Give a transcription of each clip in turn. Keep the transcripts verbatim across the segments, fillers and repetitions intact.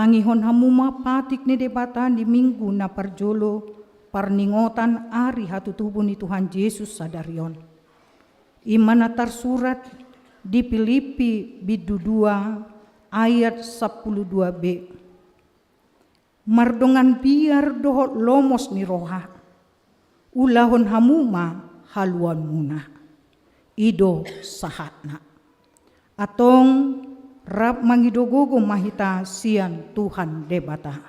Tangihon hamu ma patik ni Debata di Minggu na parjolo parningotan ari hatutubu ni Tuhan Jesus sadari on. I ma na tarsurat di Pilippi bindu dua ayat sampulu dua b. Mardongan biar dohot lomos ni roha, ulahon hamu ma haluaonmuna. I do sahatna. Antong rap mangido gogo ma hita sian Tuhan Debata.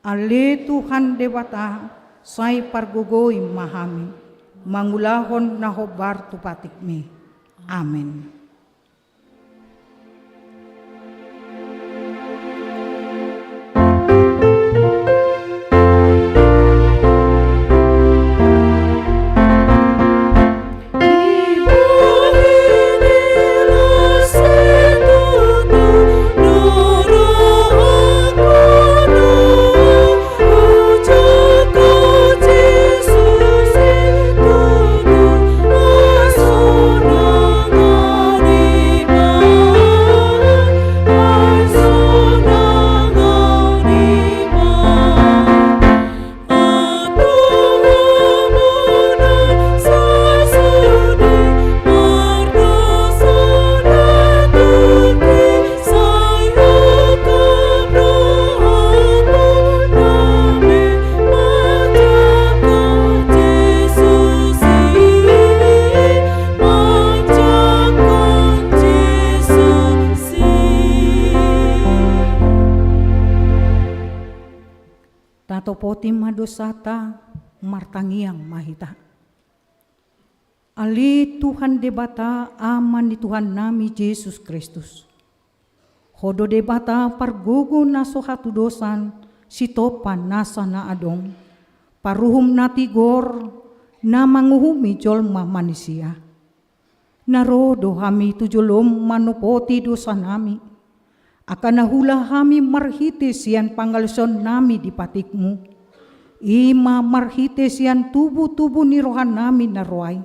Ale Tuhan Debata, sai pargogoi ma hami mangulahon na hombar tu patikmi. Amen. Tatopoti ma dosata, martangiang ma hita. Ale Tuhan Debata, Ama ni Tuhannami Jesus Kristus. Ho do Debata pargogo na so hatudosan, sitompa nasa na adong, paruhum na tigor, na manguhumi jolma manisia. Na ro do hami tu jolom manopoti dosanami, angka na huula hami marhite sian pangalaosionnami di patikmu, i ma marhite sian tubutubu ni rohanami na ro ai,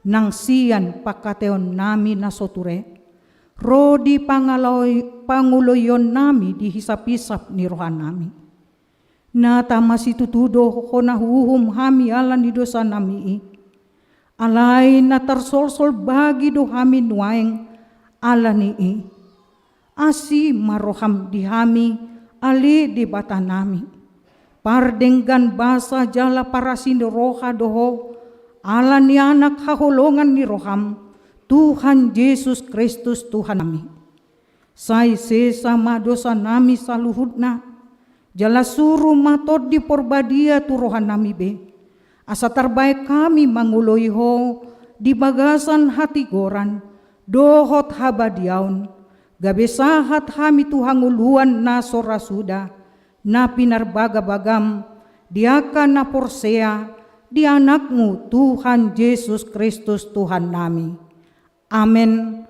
nang sian pangkataionnami na so ture, ro di pangaloi-, pangoloionnami di hisaphisap ni rohanami. Na tama situtu do ho na huuhum hami ala ni dosanami i. Alai na tarsolsol bagi do hami nuaeng ala ni i. Asi ma roham di hami, ale Debatanami. Pardenggan basa jala parasi ni roha do ho, ala ni Anak haholongan ni roham, Tuhan Jesus Kristus Tuhannami. Sai sesa ma dosanami saluhutna, jala suru ma Tondi Porbadia tu rohanami be, asa tarbaen hami mangoloi ho di bagasan hatigoran dohot habadiaon, gabe sahat hami tu hangoluan na so ra suda, na pinarbagabagam di angka na porsea di Anakmu Tuhan Jesus Kristus Tuhannami. Amen.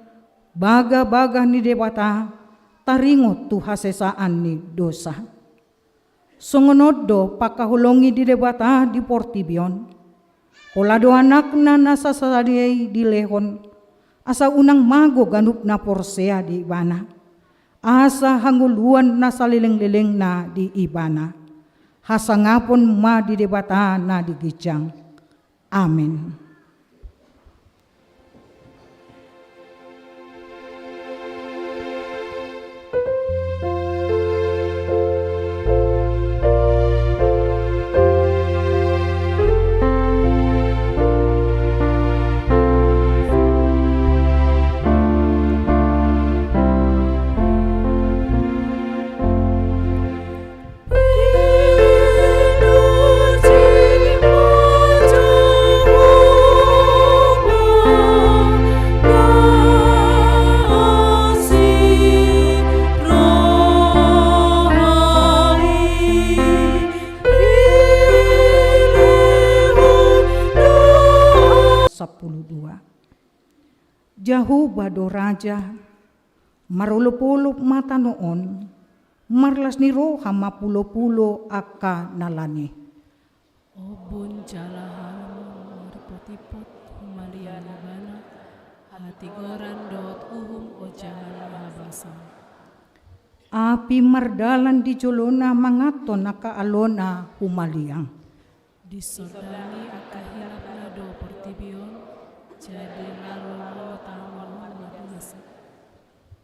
Bagabaga ni Debata taringot tu hasesaan ni dosa. Songon on do pangkaholongi ni Debata di portibi on. Pola do Anakna na sasadia i dilehon, asa unang mago ganup na porsea di Ibana, asa hangoluan na salelenglelengna di Ibana. Hasangapon ma di Debata na di ginjang. Amen. Sampulu dua. Jahowa do Raja, marolopolop ma tano on, marlas ni roha ma pulopulo angka na lan i. Ombun jala halumpang, maripotipot humaliang Ibana, hatigoran dohot uhum ojahan habasan. Api mardalan di jolona manganhon angka alona humaliang. Disondangi angka hilapna do portibi on, jadi laho lolo tamu ma di nasa.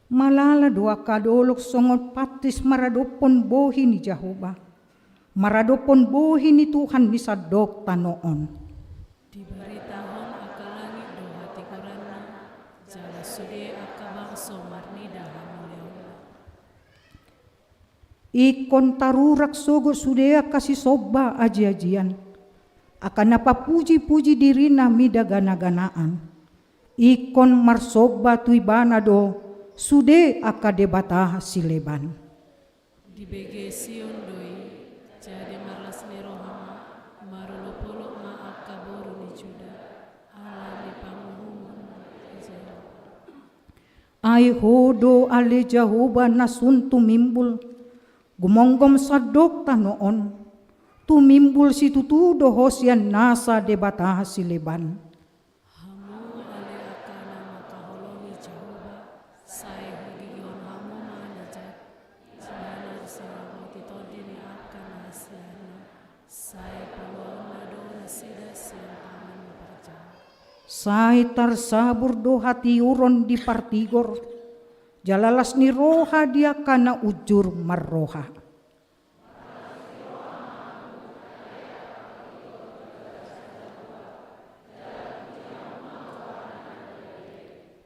Malala do angka dolok songon pantis maradophon bohi ni Jahowa, maradophon bohi ni Tuhan ni sandok tano on. Dibaritahon angka langit do hatigoranna, jala sude angka bangso marnida hamuliaonna. Ingkon tarurak sogot sude angka sisomba ajiajian, angka na papujipuji dirina mida ganaganaan. Ingkon marsomba tu Ibana do sude angka debata sileban. Dibege Sion do i, jadi marlas ni roha ma, marolopolop ma angka boru ni Juda, ala ni panguhumon ni Jahowa. Ai Ho do ale Jahowa na sun tumimbul, gumomgom sandok tano on, tumimbul situtu do Ho sian nasa debata sileban. Hamu ale angka na mangkaholongi Jahowa, sai hugigihon hamu ma na jat, Ibana do sai ramoti tondi ni angka na hasianna, sai paluaonna do nasida sian tangan ni parjahat. Sai tarsabur do hatiuron di partigor, jala las ni roha di angka na unjur marroha.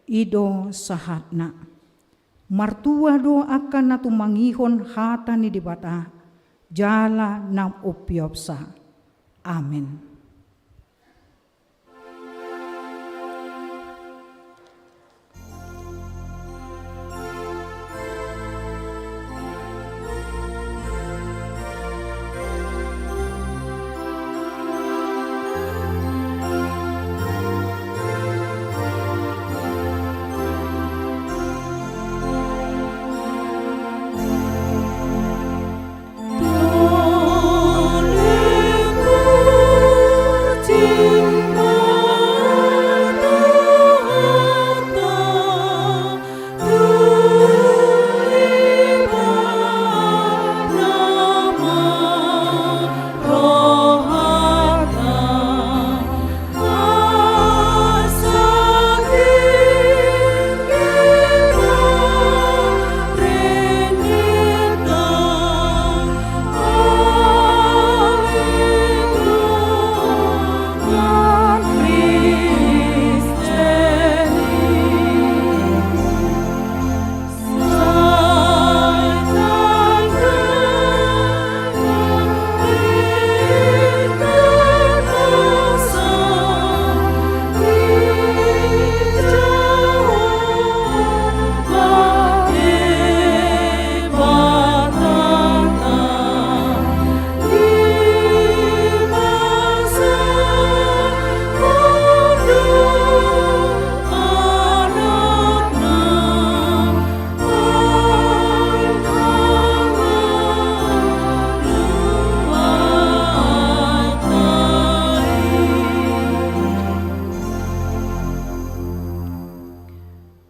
I do sahatna. Martua do angka na tumangihon hata ni Debata, jala na umpeopsa. Amen.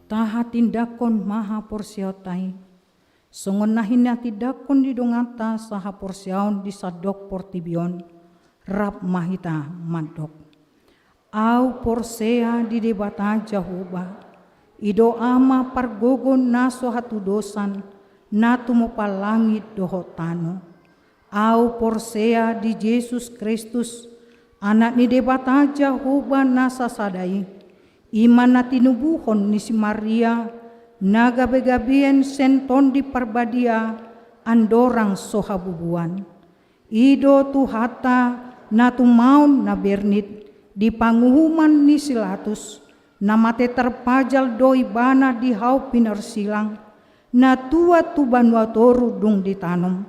Tahatindangkon ma haporseaonta i, songon na hinatindangkon ni donganta sahaporseaon di sandok portibi on, rap ma hita mandok. Ahu porsea di Debata Jahowa, i do Ama pargogo na so hatudosan, na tumompa langit dohot tano. Ahu porsea di Jesus Kristus, Anak ni Debata Jahowa na sasada i, i ma na tinubuhon ni si Maria, na gabegabean sian Tondi Parbadia, andorang so habubuan. I do Tuhanta na tumaon na bernit di panguhuman ni si Latus, na mate tarpajal do ibana di hau pinarsilang, na tuat tu banua toru dung ditanom,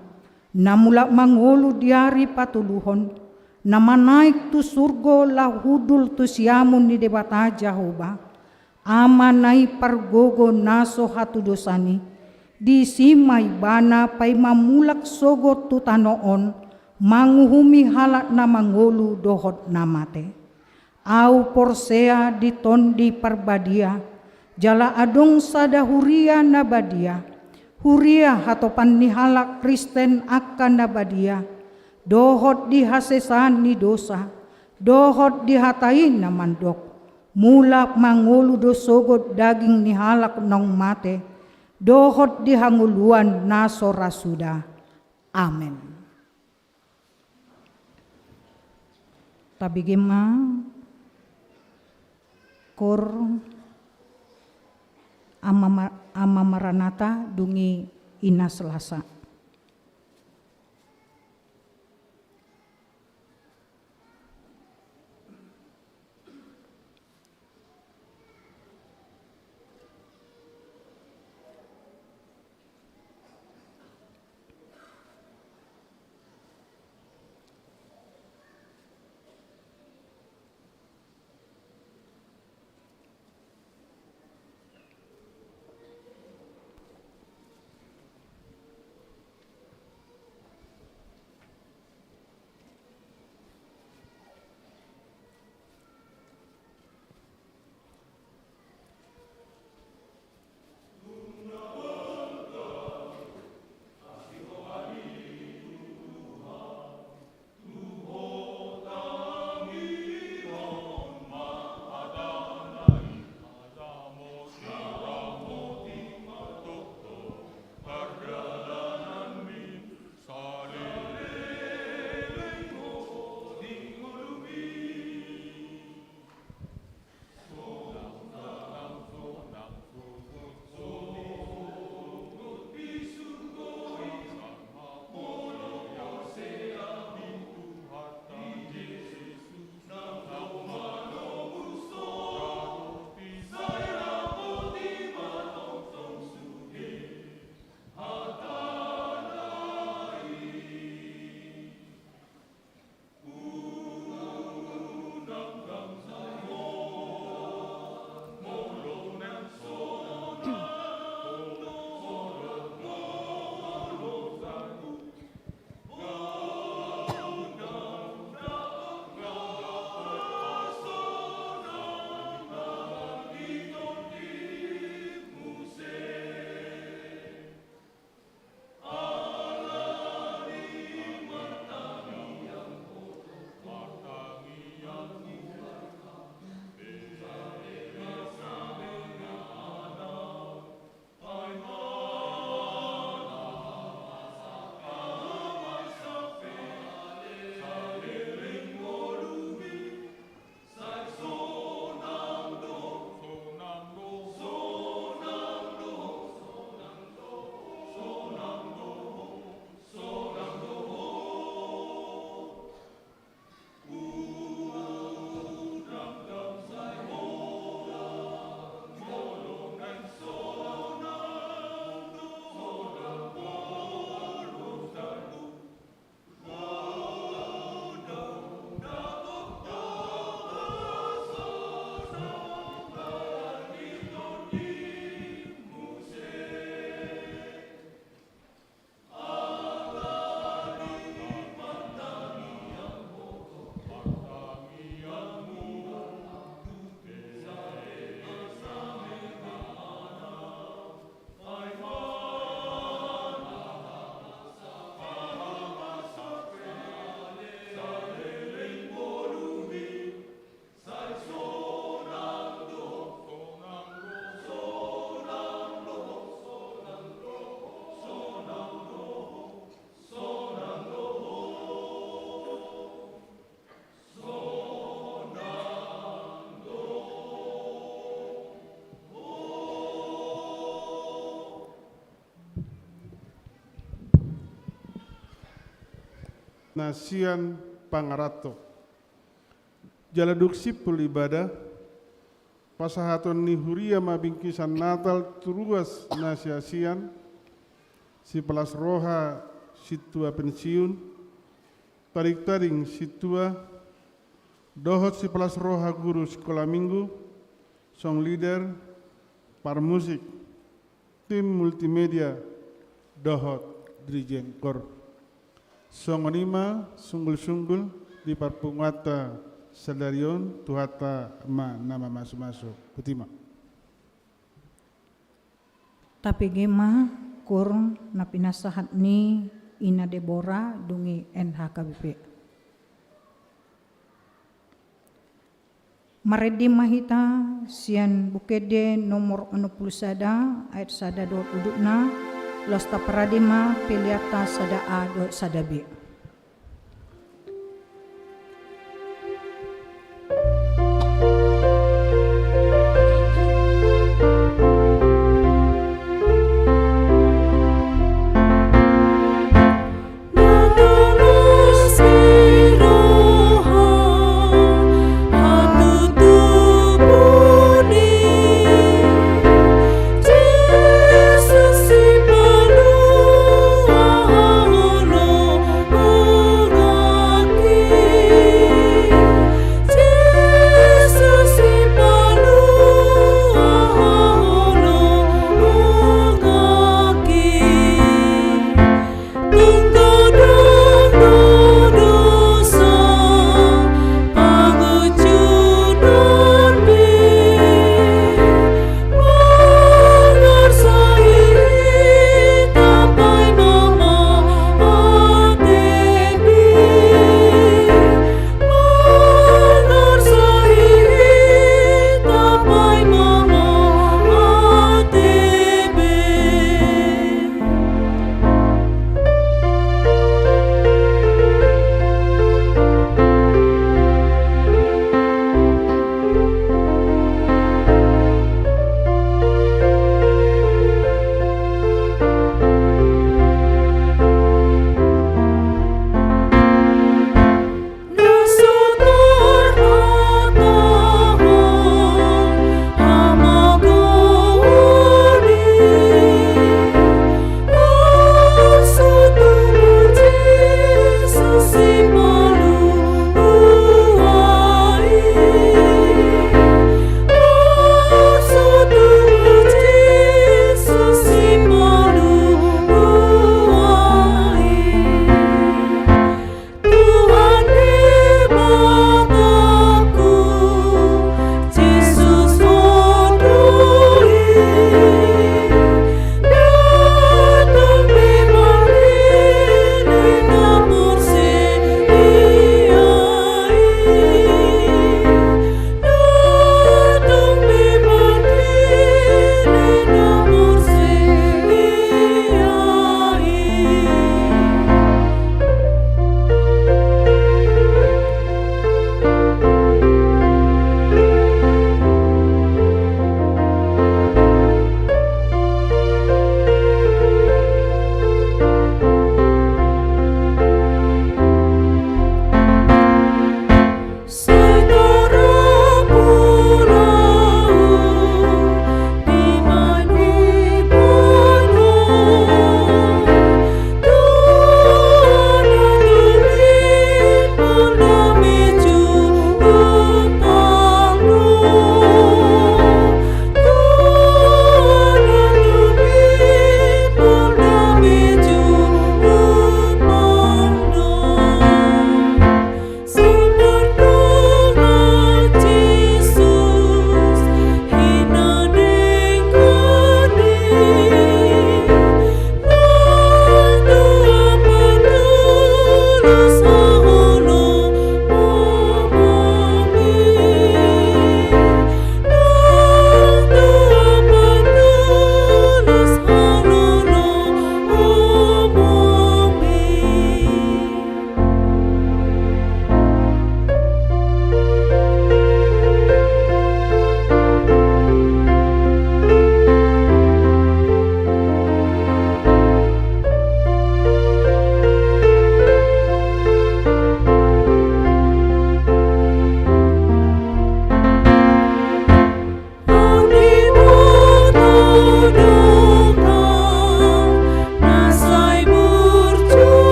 na mulak mangolu di ari patoluhon, na manaek tu surgo laho hundul tu siamun ni Debata Jahowa, Amana i pargogo na so hatudosan i, disi ma ibana paima mulak sogot tu tano on, manguhumi halak na mangolu dohot na mate. Ahu porsea di Tondi Parbadia, jala adong sada huria na badia, huria hatopan ni halak Kristen angka na badia, dohot di hasesaan ni dosa, dohot di hata i na mandok, mulak ma ngolu do sogot daging ni halak naung mate, dohot di hangoluan na so ra suda. Amen. Tabege ma, Koor Ama Ma-, Ama Maranatha dung i Ina Selasa. Na sian pangaranto. Jala dung simpul ibada, pasahaton ni huria ma bingkisan Natal tu ruas na siasian, sipalas roha sintua pensiun, tadingtading sintua, dohot sipalas roha guru sikola minggu, song leader, parmusik, tim multimedia, dohot dirijen koor. Songon i ma sunggulsunggul di parpunguanta sadari on, Tuhanta ma na mamasumasu. Botima. Tapege ma Kur na pinasahat ni Ina Debora dung i N H K B P. Marende ma hita sian Buku Ende nomor onom pulu sada, ayat sada dohot udutna, laos taparade ma peleanta sada A dohot sada B.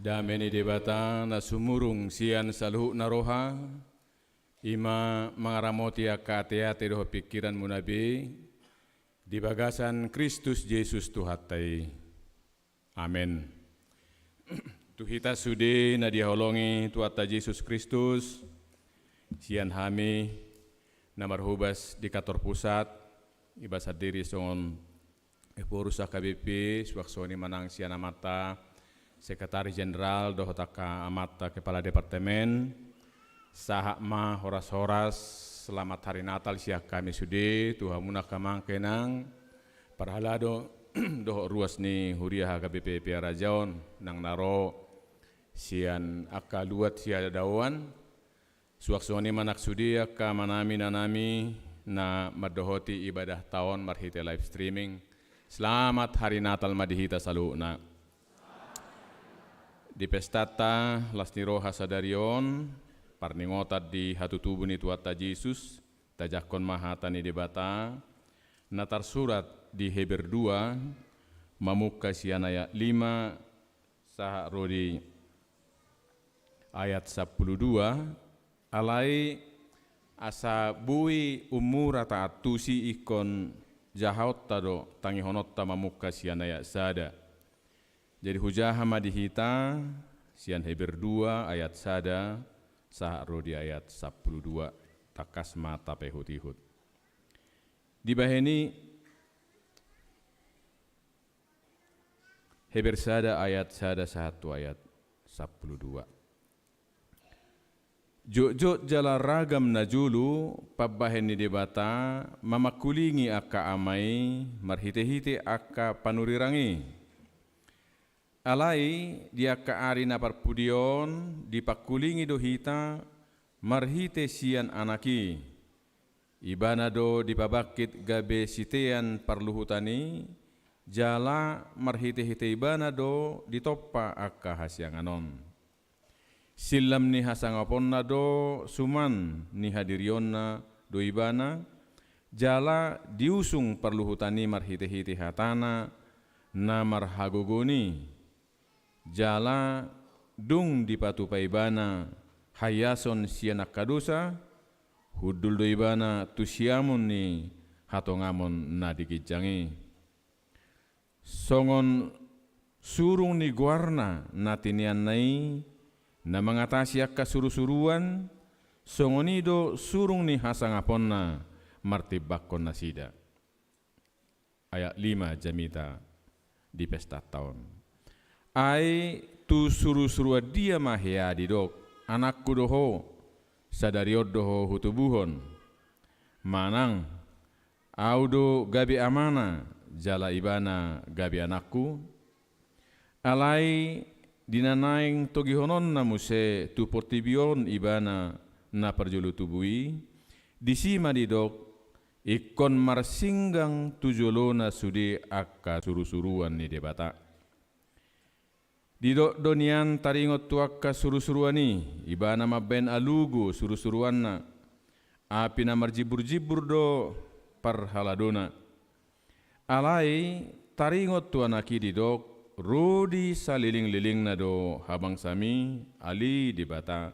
Dame ni Debata na sumurung sian saluhutna roha, i ma mangaramoti angka ateate dohot pingkiranmuna be, di bagasan Kristus Jesus Tuhanta i. Amen. Tu hita sude na dihaholongi Tuhanta Jesus Kristus, sian hami na marhobas di kantor pusat, iba sandiri songon Ephorus H K B P, suang songon i ma nang sian amanta Sekretaris Jenderal dohot angka amanta Kepala Departemen, sahat ma horas-horas selamat hari Natal sian hami sude tu hamuna angka amang inang, parhalado dohot ruas ni huria H K B P Pearajaon nang na ro sian angka luat sihadaoan, suang songon i ma nang sude angka amanami inanami na mandohoti ibadah taon marhite live streaming. Selamat hari Natal ma di hita saluhutna. Di pestanta las ni roha sadari on, parningotan di hatutubu ni Tuhanta Jesus, tajangkon ma hata ni Debata na tarsurat di Heber dua, mamungka sian ayat lima sahat ro di ayat sampulu dua. Alai asa boi umura taantusi, ingkon jahaonta do tangihononta mamungka sian ayat sada. Jadi hujaha ma di hita sian Heber dua ayat sada sahat ro di ayat sampulu dua, tangkas ma tapaihut-ihut. Dibahen i, Heber sada ayat sada sahat tu ayat sampulu dua. Jotjot jala ragam na jolo pambahen ni Debata mamangkulingi angka ama i marhite-hite angka panurirang i. Alai di angka ari na parpudi on dipangkulingi do hita marhite sian Anak i. Ibana do dipabangkit gabe sitean parluhutan i, jala marhite-hite Ibana do ditompa angka hasiangan on. Sillam ni hasangaponna do suman ni hadirionna do Ibana, jala diusung parluhutan i marhite-hite hatana na marhagogoon i. Jala dung dipatupa Ibana haiason sian angka dosa, hundul do Ibana tu siamun ni hatongamon na di ginjang i. Songon surung ni goarna na tinianna i na mangatasi angka surusuruan, songon i do surung ni hasangaponna martimbangkon nasida. Ayat lima jamita di pestanta on. Ai tu surusuruan dia ma hea didok, anakku do ho, sadari on do ho hutubuhon. Manang, au do gabe amana, jala ibana gabe anakku? Alai di na naeng togihononna muse tu portibi on ibana na parjolo tubu i, disi ma didok, ingkon marsinggang tu jolona sude angka surusuruan ni Debata. Didok do nian taringot tu angka surusuruan i, ibana mambahen alugo surusuruanna, api na marjimburjimbur do parhaladona. Alai taringot tu Anak i didok, ro di salelenglelengna do habangsami, ale Debata,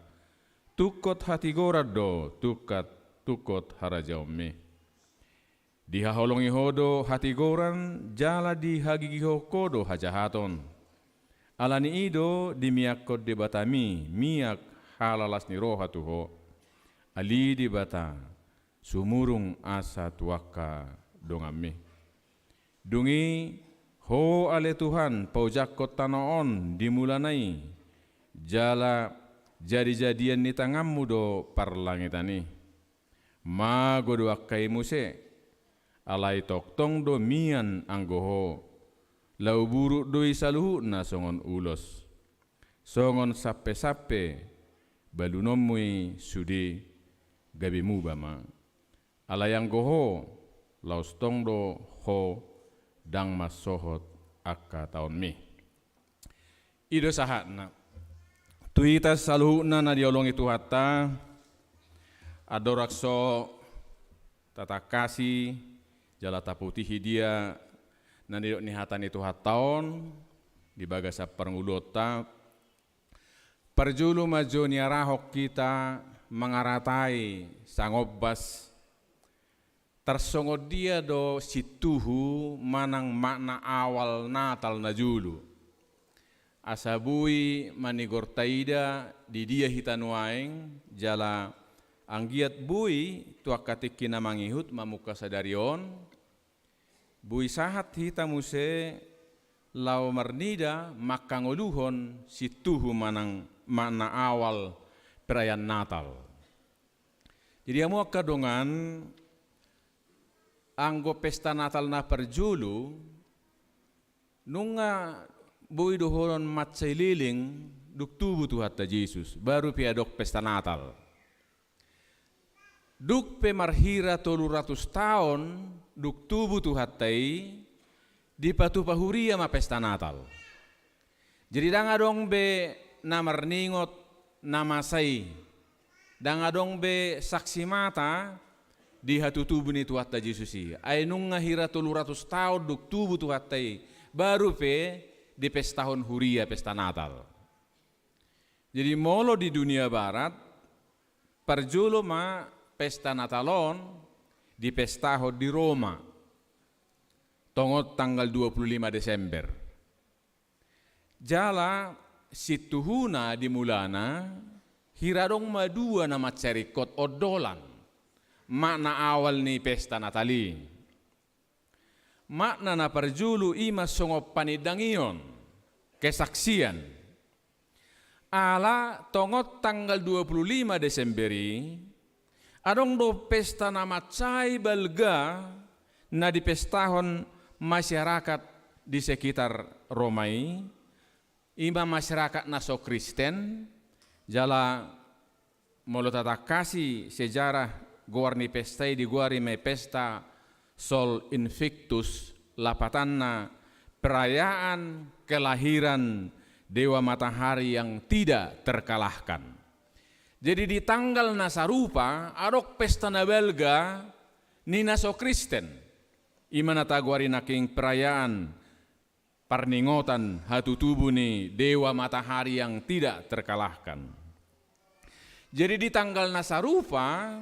tungkot hatigoran do tungkat tungkot harajaonmi. Dihaholongi ho do hatigoran, jala dihagigihon ho do hajahaton. Ala ni i do dimiakkon Debatami miak halalas ni roha tu ho. Ale Debata, sumurung asa tu angka donganmi. Dung i, ho ale Tuhan, paojakkon tano on di mulana i, jala jadijadian ni tanganmu do parlangitan i. Mago do angka i muse, alai tongtong do mian anggo ho, laho buruk do i saluhutna songon ulos. Songon sampesampe balunonmu i sude, gabe muba ma. Alai anggo ho, laos tong do ho, ndang mansohot angka taonmi. I do sahatna. Tu hita saluhutna na diolongi Tuhanta, andorang so tatangkasi jala taputihi dia na nidok ni hata ni Tuhanta on di bagasan parngoluonta, Parjolo ma jo niarahon hita mangaratai sangombas, tarsongon dia do sintuhu manang makna awal Natal na jolo. Asa boi manigor taida di dia hita nuaeng, jala anggiat boi tu angka tingki na mangihut mamungka sadari on, boi sahat hita muse laho marnida mangkangoluhon sintuhu manang makna awal perayaan Natal. Jadi hamu angka dongan, anggo pesta Natal na parjolo, nunga boi dohonon mansai leleng dung tubu Tuhanta Jesus, baru pe adong pesta Natal. Dung pe marhira tolu ratus taon dung tubu Tuhanta i, dipatupa huria ma pesta Natal. Jadi ndang adong be na marningot na masa i, ndang adong be saksi mata di hatutubu ni Tuhanta Jesus i. Ai nunga hira tolu ratus taon dung tubu Tuhanta i, baru pe dipestahon huria pesta Natal. Jadi molo di dunia barat, parjolo ma pesta Natal on dipestahon di Roma, tongon tanggal dua puluh lima Desember. Jala sintuhuna di mulana, hira adong ma dua na mansai ringkot ondolan makna awal ni pesta Natal i. Makna na parjolo i ma songon panindangion, kesaksian. Ala tongon tanggal dua puluh lima Desember i, adong do pesta na mansai balga na dipestahon masyarakat di sekitar Roma i, i ma masyarakat na so Kristen, jala molo tatangkasi sejarah goar ni pesta i, digoari ma i pesta Sol Invictus, lapatanna perayaan kelahiran dewa matahari yang tidak terkalahkan. Jadi di tanggal na sarupa adong pesta na balga ni na so Kristen, i ma na tagoari nangkin perayaan parningotan hatutubu ni dewa matahari yang tidak terkalahkan. Jadi di tanggal na sarupa,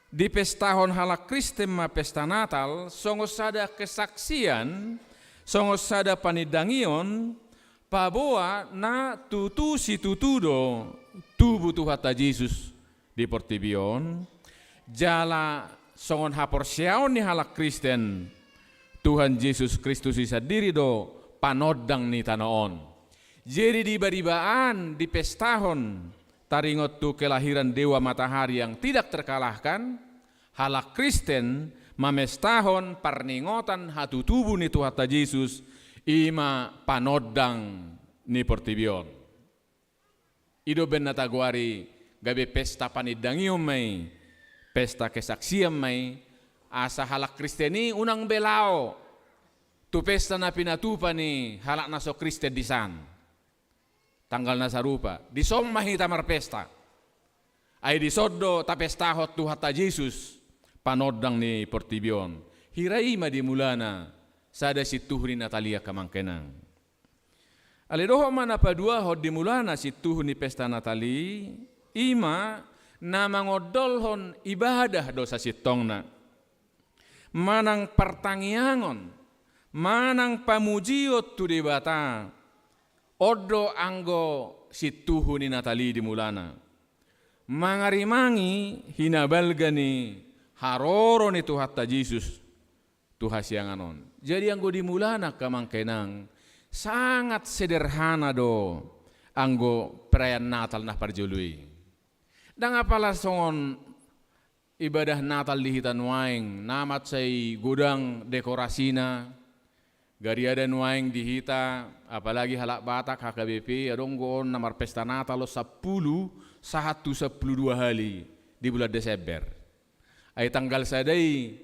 dipestahon halak Kristen ma pesta Natal songon sada kesaksian, songon sada panindangion, paboa na tutu situtu do tubu Tuhanta Jesus di portibi on, jala songon haporseaon ni halak Kristen, Tuhan Jesus Kristus i sandiri do panondang ni tano on. Jadi di baribaan dipestahon taringot tu kelahiran dewa matahari yang tidak terkalahkan, halak Kristen mamestahon parningotan hatutubu ni Tuhanta Jesus, i ma panondang ni portibi on. I do umbaen na tagoari gabe pesta panindangion ma i, pesta kesaksian ma i, asa halak Kristen i unang be laho tu pesta na pinatupa ni halak na so Kristen disan. Tanggal na sarupa, dison ma hita marpesta. Ai dison do tapestahon Tuhanta Jesus, panondang ni portibi on. Hira i ma di mulana sada sintuhu ni Natal i, angka amang inang. Alai dohot ma na paduahon di mulana sintuhu ni pesta Natal i, i ma na mangondolhon ibadah do sasintongna, manang partangiangon, manang pamujion tu Debata. On do anggo sintuhu ni Natal i di mulana, mangarimangi hinabalga ni haroro ni Tuhanta Jesus tu hasiangan on. Jadi anggo di mulana, angka amang inang, sangat sederhana do anggo perayaan Natal na parjolo i. Ndang apala songon ibadah Natal di hita nuaeng, na mansai godang dekorasina, gariada nuaeng di hita, apalagi halak Batak, H K B P, adong do on na marpesta Natal on sampulu sahat tu sampulu dua hali di bulan Desember. Ai tanggal sada i,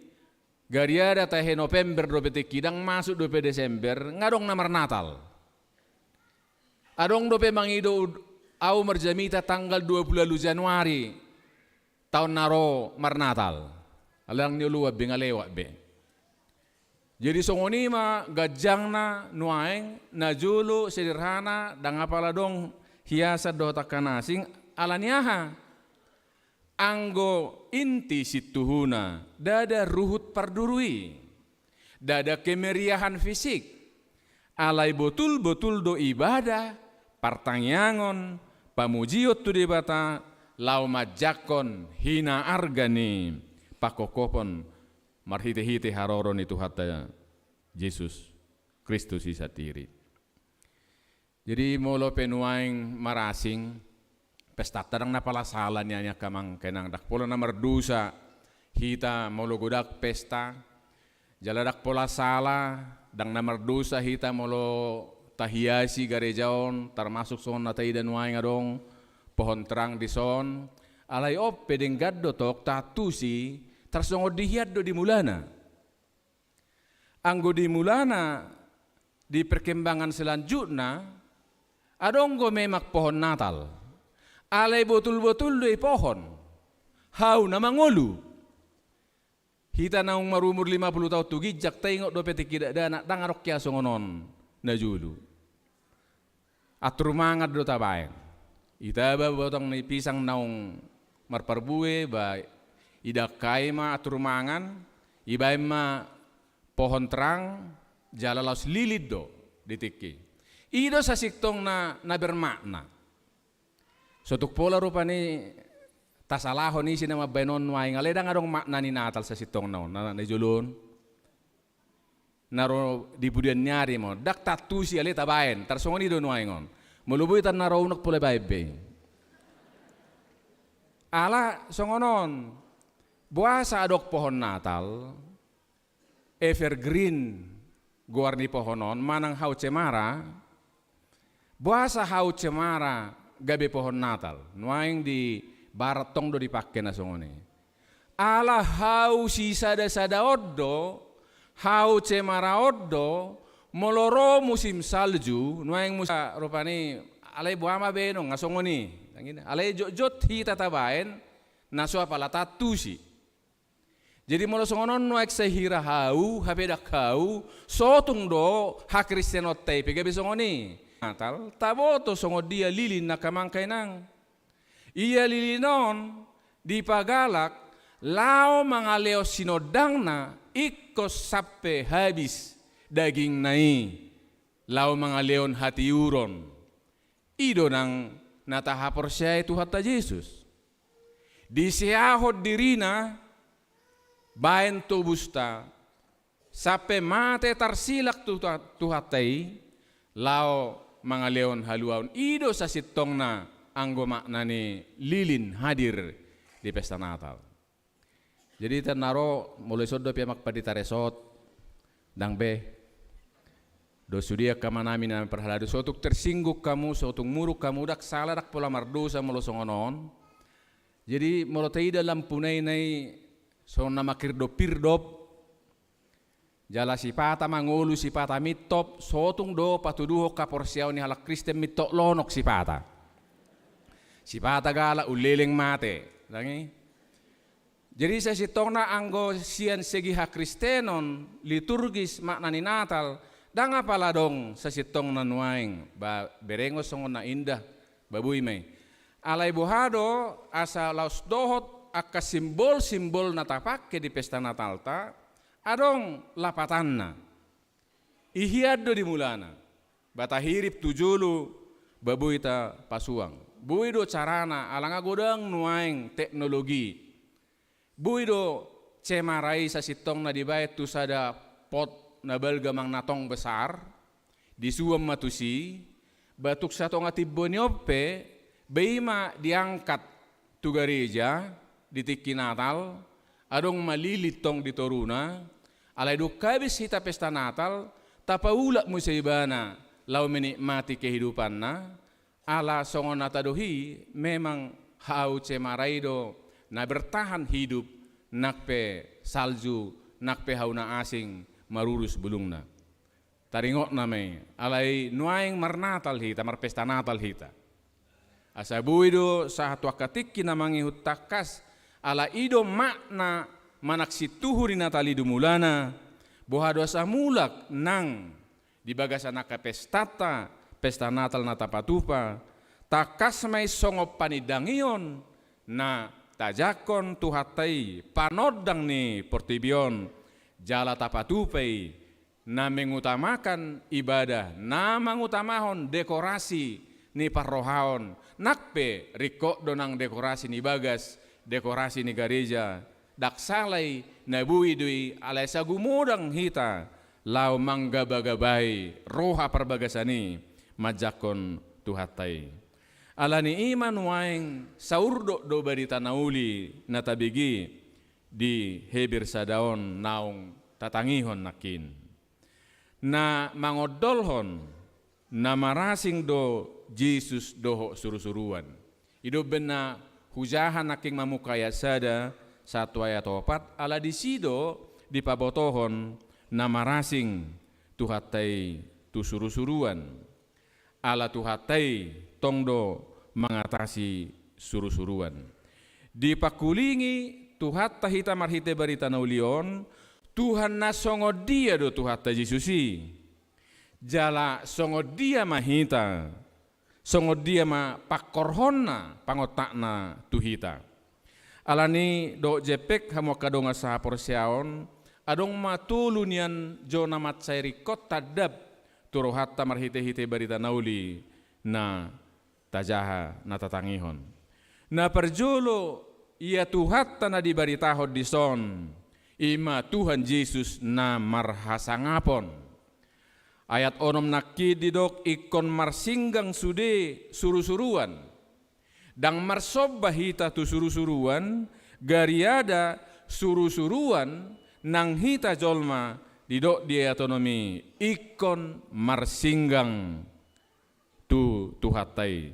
gariada tahe November dope tingki, ndang masuk dope Desember, nga adong na marnatal. Adong dope mangido ud-, au marjamita tanggal dua puluh ualu Januari taon na ro marnatal. Alai ndang nioloan be, nga lewat be. Jadi songon i ma ganjangna nuaeng, na jolo sederhana, ndang apala adong hiasan dohot angka na asing, ala ni aha? Anggo inti sintuhuna, ndada ruhut parduru i, ndada kemeriahan fisik, alai botul-botul do ibadah, partangiangon, pamujion tu Debata, laho manjangkon hinaarga ni pangkophopon marhite-hite haroro ni Tuhanta Jesus Kristus i sandiri. Jadi molo pe nuaeng marasing, pestanta ndang na pola sala nian i angka amang inang, ndang pola na mardosa hita molo godang pesta, jala ndang pola sala, ndang na mardosa hita molo tahiasi gareja on, tarmasuk songon na taida nuaeng adong pohon terang dison, alai on pe denggan do tong taantusi, tarsongon di hian do di mulana. Anggo di mulana, di perkembangan selanjutna, adong do memang pohon Natal. Alai botul-botul do i pohon. Hau na mangolu. Hita naung marumur lima puluh taon tu ginjang, taingot dope tingki dakdanak, ndang adong hea songon on na jolo. Atur mangan do tabaen. Itaba batang ni pisang naung marparbue, ba idangkai ma atur mangan, ibaen ma pohon terang, jala laos lilin do di tingki. I do sasintongna na bermakna. So tung pola rupani tasalahon ise na mambaen on nuaeng, alai ndang adong makna ni Natal sasintongna on, na, na jolo on. Na ro di pudian ni ari ma on, ndang taantusi alai tabaen, tarsongon i do nuaeng on. Molo boi tar na ro unang pola baen be. Ala songon on, boasa adong pohon Natal, evergreen goar ni pohon on, manang hau cemara, boasa hau cemara gabe pohon Natal? Nuaeng di barat tong do dipangke na songon i. Ala hau sisada-sada on do, hau cemara on do, molo ro musim salju, nuaeng musim rupani, alai boha ma baenon, nga songon i. Alai jotjot hita tabaen, na so apala taantusi. Jadi molo songon on nuaeng sai hira hau, hape ndang hau, so tung do hakristenonta i pe gabe songon i. Natal, taboto songon dia lilin na angka amang inang. Ia lilin on dipagalak laho mangalehon sinondangna ingkon sampe habis dagingna i, laho mangalehon hatiuron. I do nang na tahaporseai Tuhanta Jesus. Diseahon dirina baen tobusta, sampe mate tarsilak tu Tuha-, Tuhanta i, laho mangalehon haluaon. I do sasintongna anggo makna ni lilin hadir di pesta Natal. Jadi tar na ro, molo ison dope amang pandita resort, ndang be. Dohot sude angka amanami na parhalado, so tung tersinggung hamu, so tung muruk hamu, ndang sala, ndang pola mardosa molo songon on. Jadi molo taida lampu nai, nai songon na manghirdop-hirdop, jala sipata mangolu, sipata mintop, so tung do patuduhon haporseaon ni halak Kristen mintop lonok sipata. Sipata galak, ulleleng mate. Ndang i. Jadi sasintongna anggo sian segi hakristenon, liturgis, makna ni Natal, ndang apala adong sasintongna nuaeng, ba berengon songon na indah, ba boi ma i. Alai boha do asa laos dohot angka simbol-simbol na tapangke di pesta Natalta, adong lapatanna. I hian do di mulana. Ba tahirip tu jolo, ba boi tapasuang. Boi do carana, ala nga godang nuaeng teknologi. Boi do cemara i sasintongna dibaen tu sada pot na balga manang na tong besar, disuan ma tusi, ba tung satonga timbo ni on pe, ba i ma diangkat tu gareja di tingki Natal, adong ma lilin tong di toruna, alai dung habis hita pesta Natal, tapaulak muse ibana laho menikmati kehidupanna, ala songon na tadok i, memang hau cemara i do na bertahan hidup, nang pe salju, nang pe hau na asing marurus bulungna. Taringot nama i, alai nuaeng marnatal hita, marpesta Natal hita. Asa boi do sahat tu angka tingki na mangihut tangkas, ala i do makna manang sintuhu ni Natal i di mulana, boha do asa mulak nang di bagasan angka pestanta, pesta Natal na tapatupa, Tangkas ma i songon panindangion na tajangkon Tuhanta i panondang ni portibi on, jala tapatupa i na mengutamakan ibadah, na mangutamahon dekorasi ni parrohaon, nang pe ringkot do nang dekorasi ni bagas, dekorasi ni gareja, ndang sala i, na boi do i, alai sai gumodang hita laho manggabagabai roha parbagasan i manjangkon Tuhanta i. Ala ni i ma nuaeng saurdot do barita na uli na tabege di Heber sada on naung tatangihon nangkin. Na mangondolhon na marasing do Jesus dohot surusuruan. I do umbahen na hujaha nangkin mamungka ayat sada sahat tu ayat opat, ala disi do dipabotohon na marasing Tuhanta i tu surusuruan. Ala Tuhanta i tong do mangatasi surusuruan. Dipangkulingi Tuhanta hita marhite barita na uli on, Tuhan na songon dia do Tuhanta Jesus i. Jala songon dia ma hita, songon dia ma pangkorhonna, pangontakna tu hita. Ala ni dohot jempek hamu angka dongan sahaporseaon, adong ma tolu nian jo na mansai ringkot tandap tu rohanta marhitehite barita na uli na tajaha, na tatangihon. Na parjolo, ia Tuhanta na dibaritahon dison, i ma Tuhan Jesus na marhasangapon. Ayat onom nangkin didok ingkon marsinggang sude surusuruan. Ndang marsomba hita tu surusuruan, gariada surusuruan nang hita jolma didok di ayat onom i ingkon marsinggang tu Tuhanta i.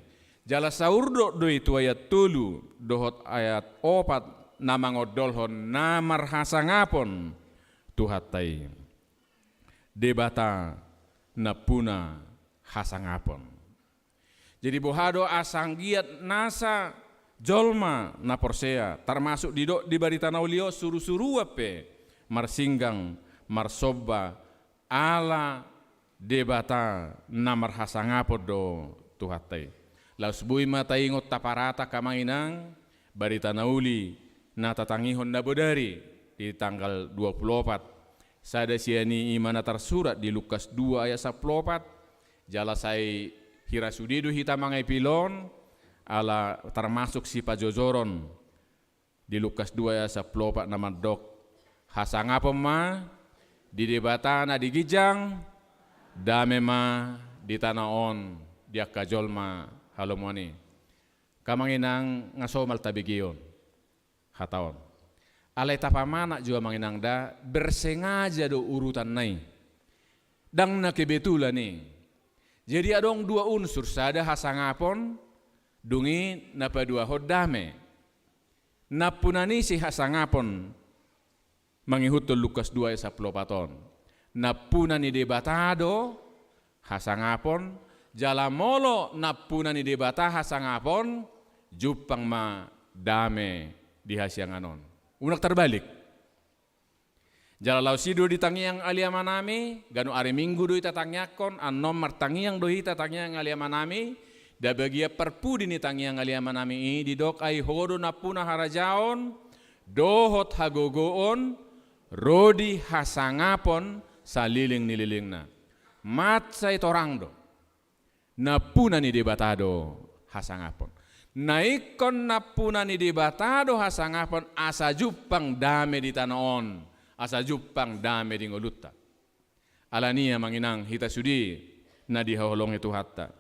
Jala saurdot do i tu ayat tolu dohot ayat opat na mangondolhon na marhasangapon Tuhanta i. Debata nampuna hasangapon. Jadi boha do asa anggiat nasa jolma na porsea, tarmasuk didok di barita na uli on surusuruan pe marsinggang, marsomba, ala Debata na marhasangapon do Tuhanta i. Laos boi ma taingot taparata angka amang inang, barita na uli na tatangihon na bodari di tanggal dua pulu opat. Sada sian i i ma na tarsurat di Lukas dua ayat sampulu opat, jala sai hira sude do hita mangae pilon, ala tarmasuk sipajojoron di Lukas dua ayat sampulu opat na mandok, hasangapon ma di Debata na di ginjang, dame ma di tano on di angka jolma halomoan i. Angka amang inang, nga somal tabege on hata on. Alai tapamanat jo amang inang da, bersengaja do urutanna i. Ndang na kebetulan i. Jadi adong dua unsur, sada hasangapon, dung i na paduahon dame. Nampuna ni si hasangapon mangihuthon Lukas dua ayat sampulu opat on. Nampuna ni Debata do hasangapon, jala molo nampuna ni Debata hasangapon, jumpang ma dame di hasiangan on. Unang tarbalik. Jala laos i do di tangiang ale amanami, ganup ari Minggu do hita tangiangkon, annon martangiang do hita tangiang ale amanami, da bagian parpudi ni tangiang ale amanami i didok, ai Ho do nampuna harajaon, dohot hagogoon, ro di hasangapon saleleng ni lelengna. Mansai torang do. Nampuna ni Debata do hasangapon. Na ingkon nampuna ni Debata do hasangapon asa jumpang dame di tano on, asa jumpang dame di ngolunta. Ala ni i amang inang hita sude na dihaholongi Tuhanta.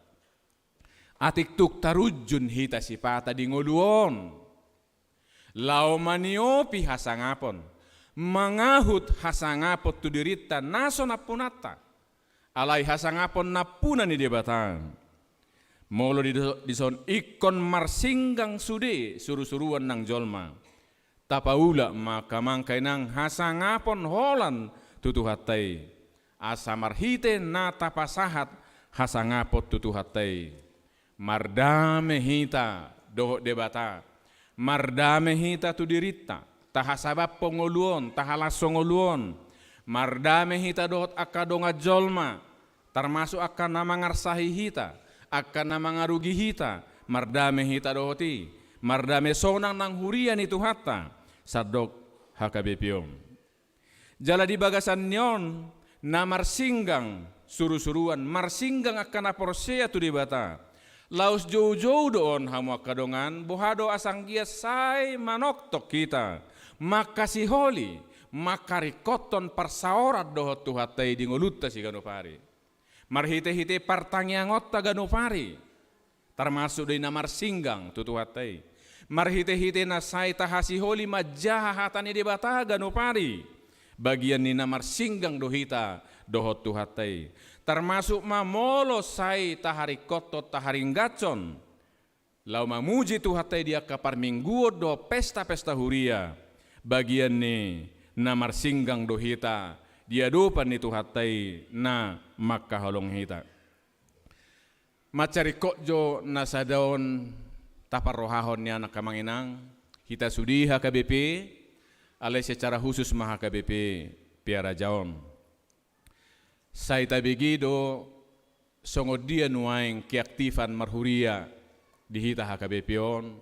Atik tung tarunjun hita sipata di ngolu on. Laho maniopi hasangapon, mangahut hasangapon tu dirinta na so nampunanta. Alai hasangapon nampuna ni Debata. Molo di, dison ingkon marsinggang sude surusuruan nang jolma. Tapaulak ma angka amang inang hasangapon holan tu Tuhanta i. Asa marhite na tapasahat hasangapon tu Tuhanta i. Mardame hita dohot Debata. Mardame hita tu dirinta. Tahasabaphon ngolu on, tahalashon ngolu on. Mardame hita dohot angka dongan jolma. Tarmasuk angka na mangarsahi hita, angka na mangarugi hita, mardame hita dohot i, mardame sonang nang huria ni Tuhanta, sandok H K B P on. Jala di bagasan ni on, na marsinggang surusuruan, marsinggang angka na porsea tu Debata. Laos joujou do on hamu angka dongan, boha do asa anggiat sai manongtong hita, mangkasiholi, mangkaringkothon parsaoran dohot Tuhanta i di ngolunta siganup ari. Marhitehite partangiangonta ganup ari, tarmasuk do i na marsinggang tu Tuhanta i. Marhitehite na sai tahasiholi manjaha hata ni Debata ganup ari, bagian ni na marsinggang do hita dohot Tuhanta i. Tarmasuk ma molo sai taharingkothon, taharinggashon laho mamuji Tuhanta i di angka parmingguon dohot pesta-pesta huria, bagian ni na marsinggang do hita di adopan ni Tuhanta i na mangkaholongi hita. Mansai ringkot jo na sada on taparrohahon nian angka amang inang, hita sude H K B P, alai secara khusus ma H K B P Pearaja on. Sai tabege do songon dia nuaeng keaktifan marhuria di hita H K B P on.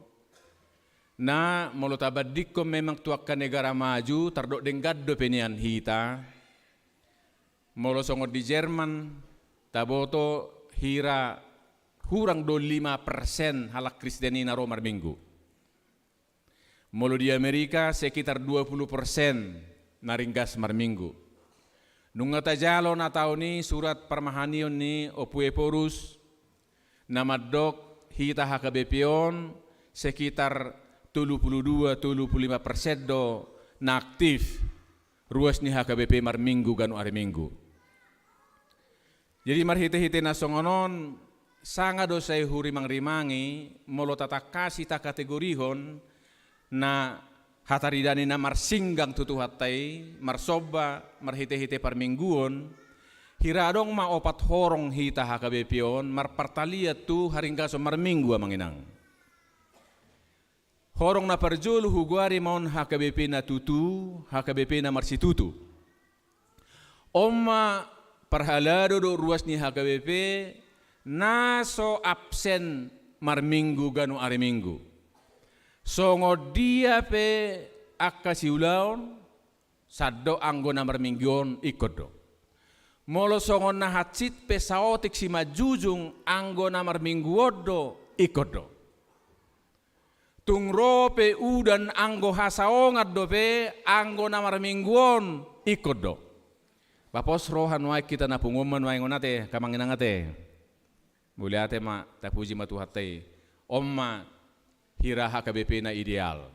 Na molo tabandingkon memang tu angka negara maju, tardok denggan dope nian hita. Molo songon di Jerman, taboto hira hurang do lima persen halak Kristen i na ro marminggu. Molo di Amerika, sekitar dua puluh persen na ringgas marminggu. Nunga tajalo na taon i surat parmahanion ni Ompu Ephorus, na mandok hita H K B P on sekitar tolu puluh dua, tolu puluh lima persen do na aktif ruas ni H K B P marminggu ganup ari Minggu. Jadi marhitehite na songon on, sanga do sai hurimangrimangi, molo tatangkasi takategorihon na hataridaan i na marsinggang tu Tuhanta i, marsomba marhitehite parmingguon, hira adong ma opat horong hita H K B P on marpartalian tu haringgason marminggu amang inang. Horong na parjolo, hugoari ma on H K B P na tutu, H K B P na marsitutu. On ma parhalado dohot ruas ni H K B P na so absen marminggu ganup ari Minggu. Songon dia pe angka siulaon, sandok anggo na marminggu on ingkon do. Molo songon na hansit pe saotik simanjujung, anggo na marminggu on do ingkon do. Tung ro pe udan, anggo hasaongan dope, anggo na marminggu on ingkon do. Ba pos roha nuaeng hita na pungu on ma nuaeng on ate, angka amang inang ate. Mauliate ma, tapuji ma Tuhanta i. On ma hira H K B P na ideal.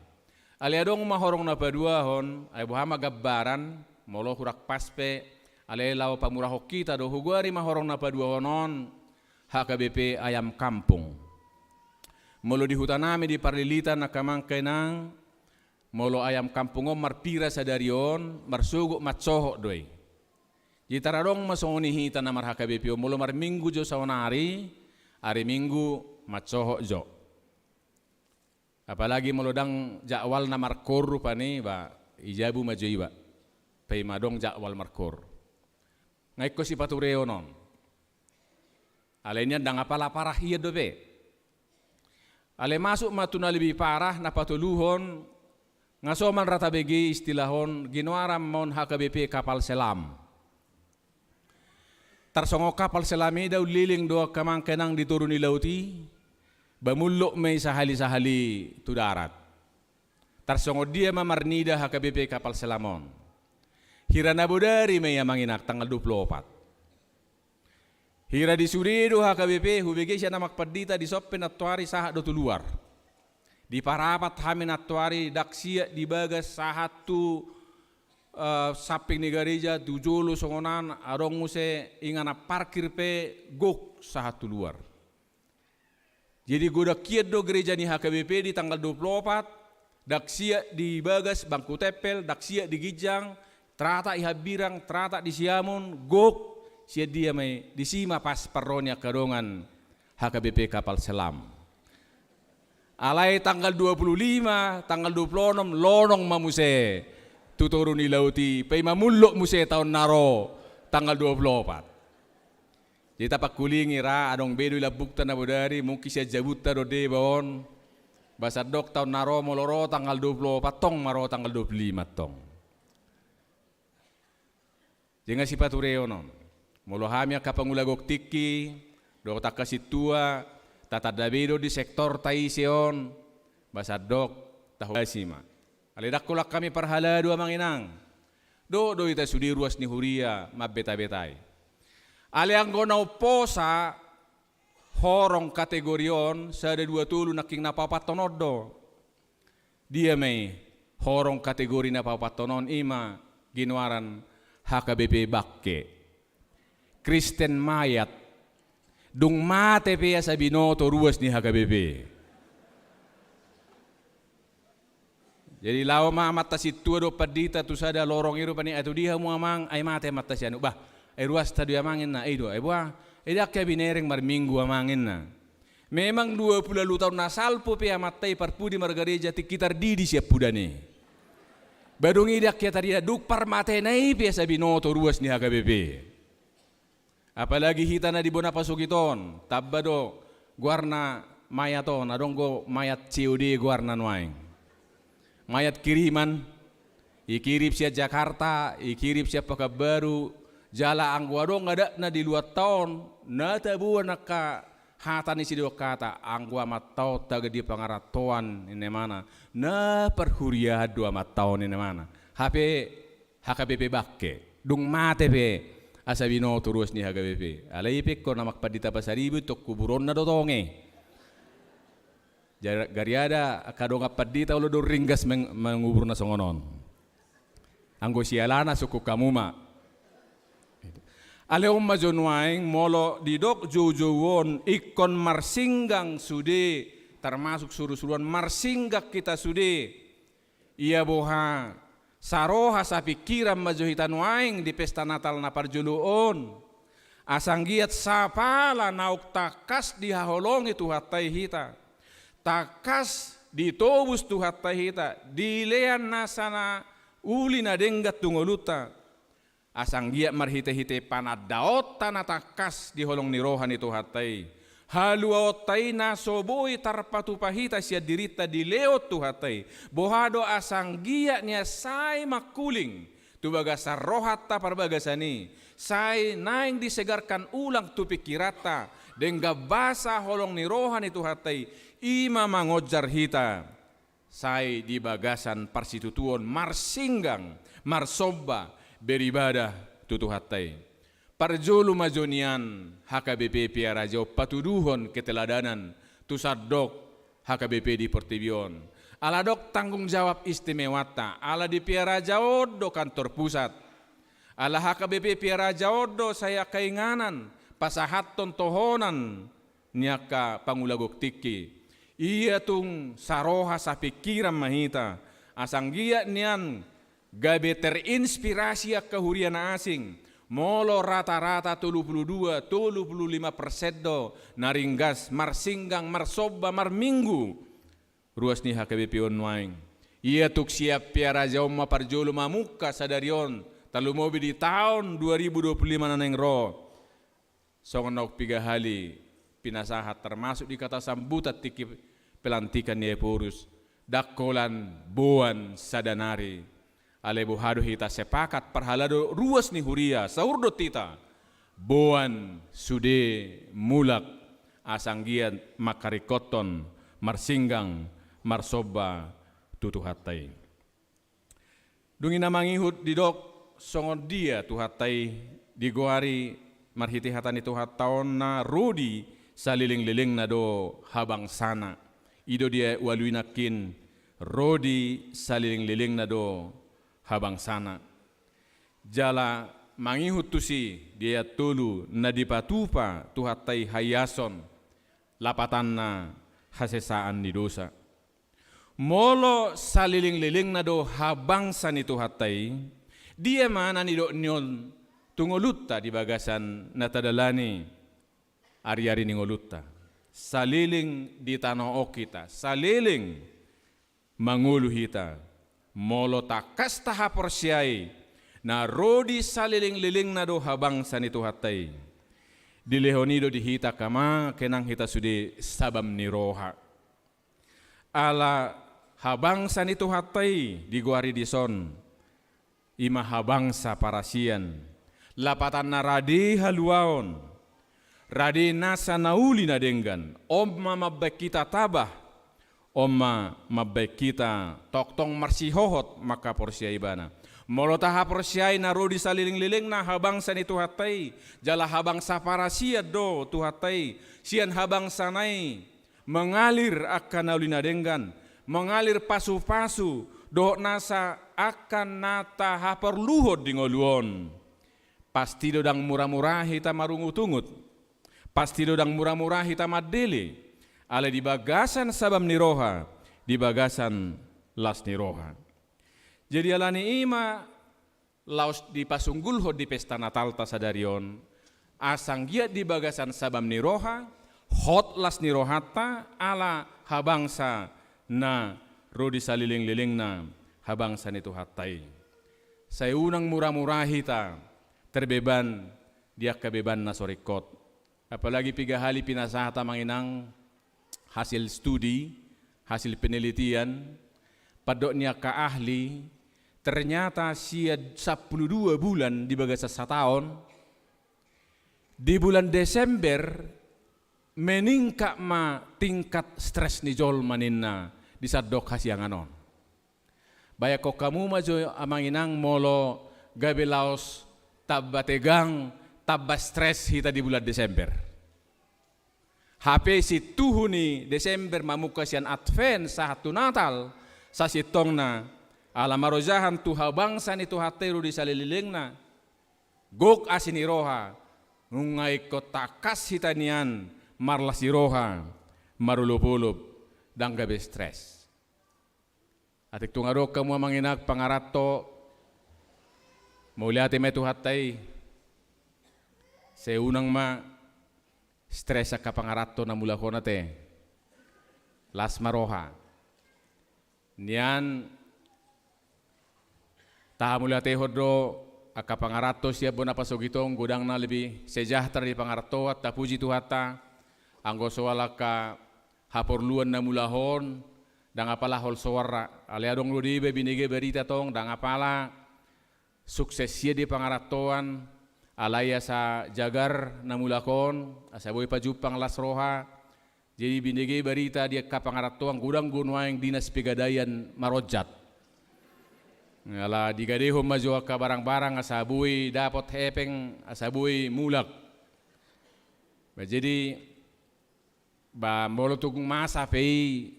Alai adong ma horong na paduahon, ai boha ma gambaran, molo hurang pas pe, alai laho pamurahon hita do, hugoari ma horong na paduahon on, H K B P ayam kampung. Molo di hutanami di Parlilitan angka amang inang, molo ayam kampung on marpira sadari on, marsogot mansohot do i. Jadi taradong ma songon i hita na mar-H K B P on, molo marminggu jo saonari, ari Minggu mansohot jo. Apalagi molo ndang jadwal na markoor rupani, ba, i jabu ma jo iba. Paima adong jadwal markoor. Nga ingkon sipatureon on. Alai nian ndang apala parah hian dope. Alai masuk ma tu na lebih parah, na patoluhon, nga somal ra tabege istilah on, ginoaran ma on H K B P kapal selam. Tarsongon kapal selam i da umleleng do angka amang inang di toru ni laut i, ba mullok ma i sahali-sahali tu darat. Tarsongon dia ma marnida H K B P kapal selam on. Hira na bodari ma i amang inang tanggal dua puluh opat. Hira di sude do H K B P, hubege sian amang pandita, dison pe nantoari sahat do tu luar. Diparapat hami nantoari, ndang siat di bagas sahat tu, eh, samping ni gareja, tu jolo songon an, adong muse inganan parkir pe gok sahat tu luar. Jadi godang hian do gareja ni H K B P di tanggal dua puluh opat, ndang siat di bagas bangku tempel, ndang siat di ginjang, teratak di hambirang, teratak di siamun, gok, sian dia ma i, disi ma pas parro ni angka dongan H K B P kapal selam. Alai tanggal dua puluh lima, tanggal dua puluh enam, lonong ma muse tu toru ni laut i, paima mullok muse taon na ro tanggal dua puluh opat. Jadi tapangkulingi ra, adong be do i lambungta na bodari, mungkin sian jabunta do deba on. Ba sandok taon na ro molo ro tanggal dua puluh opat tong ma ro tanggal dua puluh lima tong. Jadi nga sipatureon on. Molo hami angka pangula gok tingki dohot angka sintua, tatanda be do di sektorta ise on. Ba sandok taholasi ma. Alai ndang holan hami parhalado amang inang. Dohot do hita sude ruas ni huria mambetabetai. Alai anggo na umposa horong kategori on sada dua tolu nangkin na paopathon on do. Dia ma i horong kategori na paopathon on, i ma ginoaran H K B P bangke. Kristen mayat. Dung mate pe asa binoto ruas ni H K B P. Jadi laho ma amanta sintua dohot pandita tu sada lorong i rupani, "Ai tu dia hamu amang?" "Ai mate amanta si anu." "Bah, ai ruasta do i amang," ninna. "I do, ai boha?" "Ai ndang hea binereng marminggu amang," ninna. Memang dua puluh ualu taon na salpu pe amanta i parpudi margareja tingki tardidi sian pudan i. Ba dung i ndang hea tarida, dung parmatena i pe asa binoto ruas ni H K B P. Apalagi hita na di bona pasogit on, tamba do goarna mayat on, adong do mayat C O D goarna nuaeng. Mayat kiriman, ikirim sian Jakarta, ikirim sian Pekanbaru, jala anggo adong adatna di luatta on, na taboan angka hata ni sidok hata, anggo amanta on tagan di pangarantoan, ninna imana, na parhuriahan do amanta on, ninna imana. Hape H K B P bangke. Dung mate pe asa binoto ruas ni H K B P. Alai i pe ingkon amang pandita Pasaribu, tong kuburonna do tong i. Jar-, gariada angka dongan pandita olo do ringgas meng-, mangubur na songon on. Anggo sialana sungkun hamu ma. Alai on ma jo nuaeng molo didok joujou on ingkon marsinggang sude, termasuk surusuruan, marsinggang hita sude. Ia boha, saroha sapingkiran ma jo hita nuaeng di pesta Natal na parjolo on. Asa anggiat sapala naung tangkas dihaholongi Tuhanta i hita. Tangkas ditobus Tuhanta i hita, dilean nasa na uli na denggan tu ngolunta. Asa anggiat marhitehite panandaonta na tangkas di holong ni roha ni Tuhanta i, haluaonta i na so boi tarpatupa hita sian dirinta dilehon Tuhanta i, boha do asa anggiat nian sai mangkuling tu bagasan rohanta parbagasan i, sai naeng disegarkan ulang tu pingkiranta denggan basa holong ni roha ni Tuhanta i, i ma mangonjar hita sai di bagasan parsitutuon marsinggang, marsomba, beribadah tu Tuhanta i. Parjolo ma jo nian H K B P Piara Aja on patuduhon keteladanan tu sandok H K B P di portibi on. Ala adong tanggung jawab istimewanta, ala di Piara Aja on do kantor pusat. Ala H K B P Piara Aja on do sai angka inganan, pasahathon tohonan, ni angka pangula gok tingki. Ia tung saroha sapingkiran ma hita, asa anggiat nian gabe terinspirasi angka huria na asing, molo rata-rata tolu pulu dua, tolu pulu lima persen do na ringgas marsinggang, marsomba, marminggu ruas ni H K B P on nuaeng. Ia tung sian Piara Aja on ma parjolo mamungka sadari on, tarlumobi di taon dua ribu dua pulu lima na naeng ro. Songon naung piga hali pinasahat, termasuk di kata sambutan tingki pelantikan ni Ephorus, ndang holan boan sada nari. Alai boha do hita sepakat parhalado ruas ni huria, saurdot hita, boan sude mulak, asa anggiat mangkaringkothon marsinggang, marsomba tu Tuhanta i. Dung i na mangihut didok songon dia Tuhanta i, digoari marhite hata ni Tuhanta on na rodi saleleng-lelengna do habangsana. I do dia ualu i nangkin, rodi saleleng-lelengna do habangsana. Jala mangihut tusi dia tolu na dipatupa Tuhanta i haiason, lapatanna hasesaan ni dosa. Molo saleleng-lelengna do habangsa ni Tuhanta i, dia ma na nidok ni on tu ngolunta di bagasan na tadalani ari-ari ni ngolunta? Saleleng di tano on hita, saleleng mangolu hita, molo tangkas tahaporseai na rodi saleleng-lelengna do habangsa ni Tuhanta i, Dilehon i do di hita angka amang, inang, hita sude sabam ni roha. Ala habangsa ni Tuhanta i digoari dison, i ma habangsa parasian. Lapatanna rade haluaon, rade nasa na uli na denggan, on ma mambahen hita tabah, on ma mambahen hita tongtong marsihohot mangkaporseai ibana. Molo tahaporseai na ro di salelenglelengna habangsa ni Tuhanta i, jala habangsa parasian do Tuhanta i, sian habangsana i mangalir angka na uli na denggan, mangalir pasupasu, dohot nasa angka na tahaporluhon di ngolu on. Pasti do ndang muramura hita marungutungut. Pasti do ndang muramura hita mandele. Alai di bagasan sabam ni roha, di bagasan las ni roha. Jadi alani i ma laos dipasunggulhon di pesta Natalta sadari on, asa anggiat di bagasan sabam ni roha, hot las ni rohanta, ala habangsa na ro di salelenglelengna habangsa ni Tuhanta i. Sai unang muramura hita terbeban di angka beban na so ringkot. Apalagi piga hali pinasahat, amang inang, hasil studi, hasil penelitian, pandok ni angka ahli, ternyata sian sampulu dua bulan di bagasan sataon, di bulan Desember meningkat ma tingkat stres ni jolma ninna di sandok hasiangan on. Bayangkon hamu ma jo, amang inang, molo gabe laos tamba tegang, tamba stres hita di bulan Desember. Hape sintuhu ni Desember mamungka sian Advent sahat tu Natal, sasintongna ala marojahan tu habangsa ni Tuhanta i ro di salelenglelengna, gok asi ni roha, nunga ingkon tangkas hita nian marlas ni roha, marolopolop, ndang gabe stres. Atik tung adong hamu, amang inang, pangaranto, mauliate ma i Tuhanta i. Sai unang ma stres angka pangaranto na mulak on ate. Las ma roha. Nian tahamauliatehon do angka pangaranto sian bona pasogit on, godangna lebih sejahtera di pangarantoan, tapuji Tuhanta, anggo soal angka haporluan na mulak on, ndang apala holsoan ra, alai adong do di iba binege barita tong, ndang apala sukses ia di pangarantoan, alai asa jagar na mulak on, asa boi pajumpang las roha. Jadi binege barita di angka pangarantoan, godang do nuaeng dinas pegadaian maronjat. Ala digadehon ma jo angka barang-barang asa boi dapot hepeng, asa boi mulak. Ba jadi, ba molo tung masa pe i,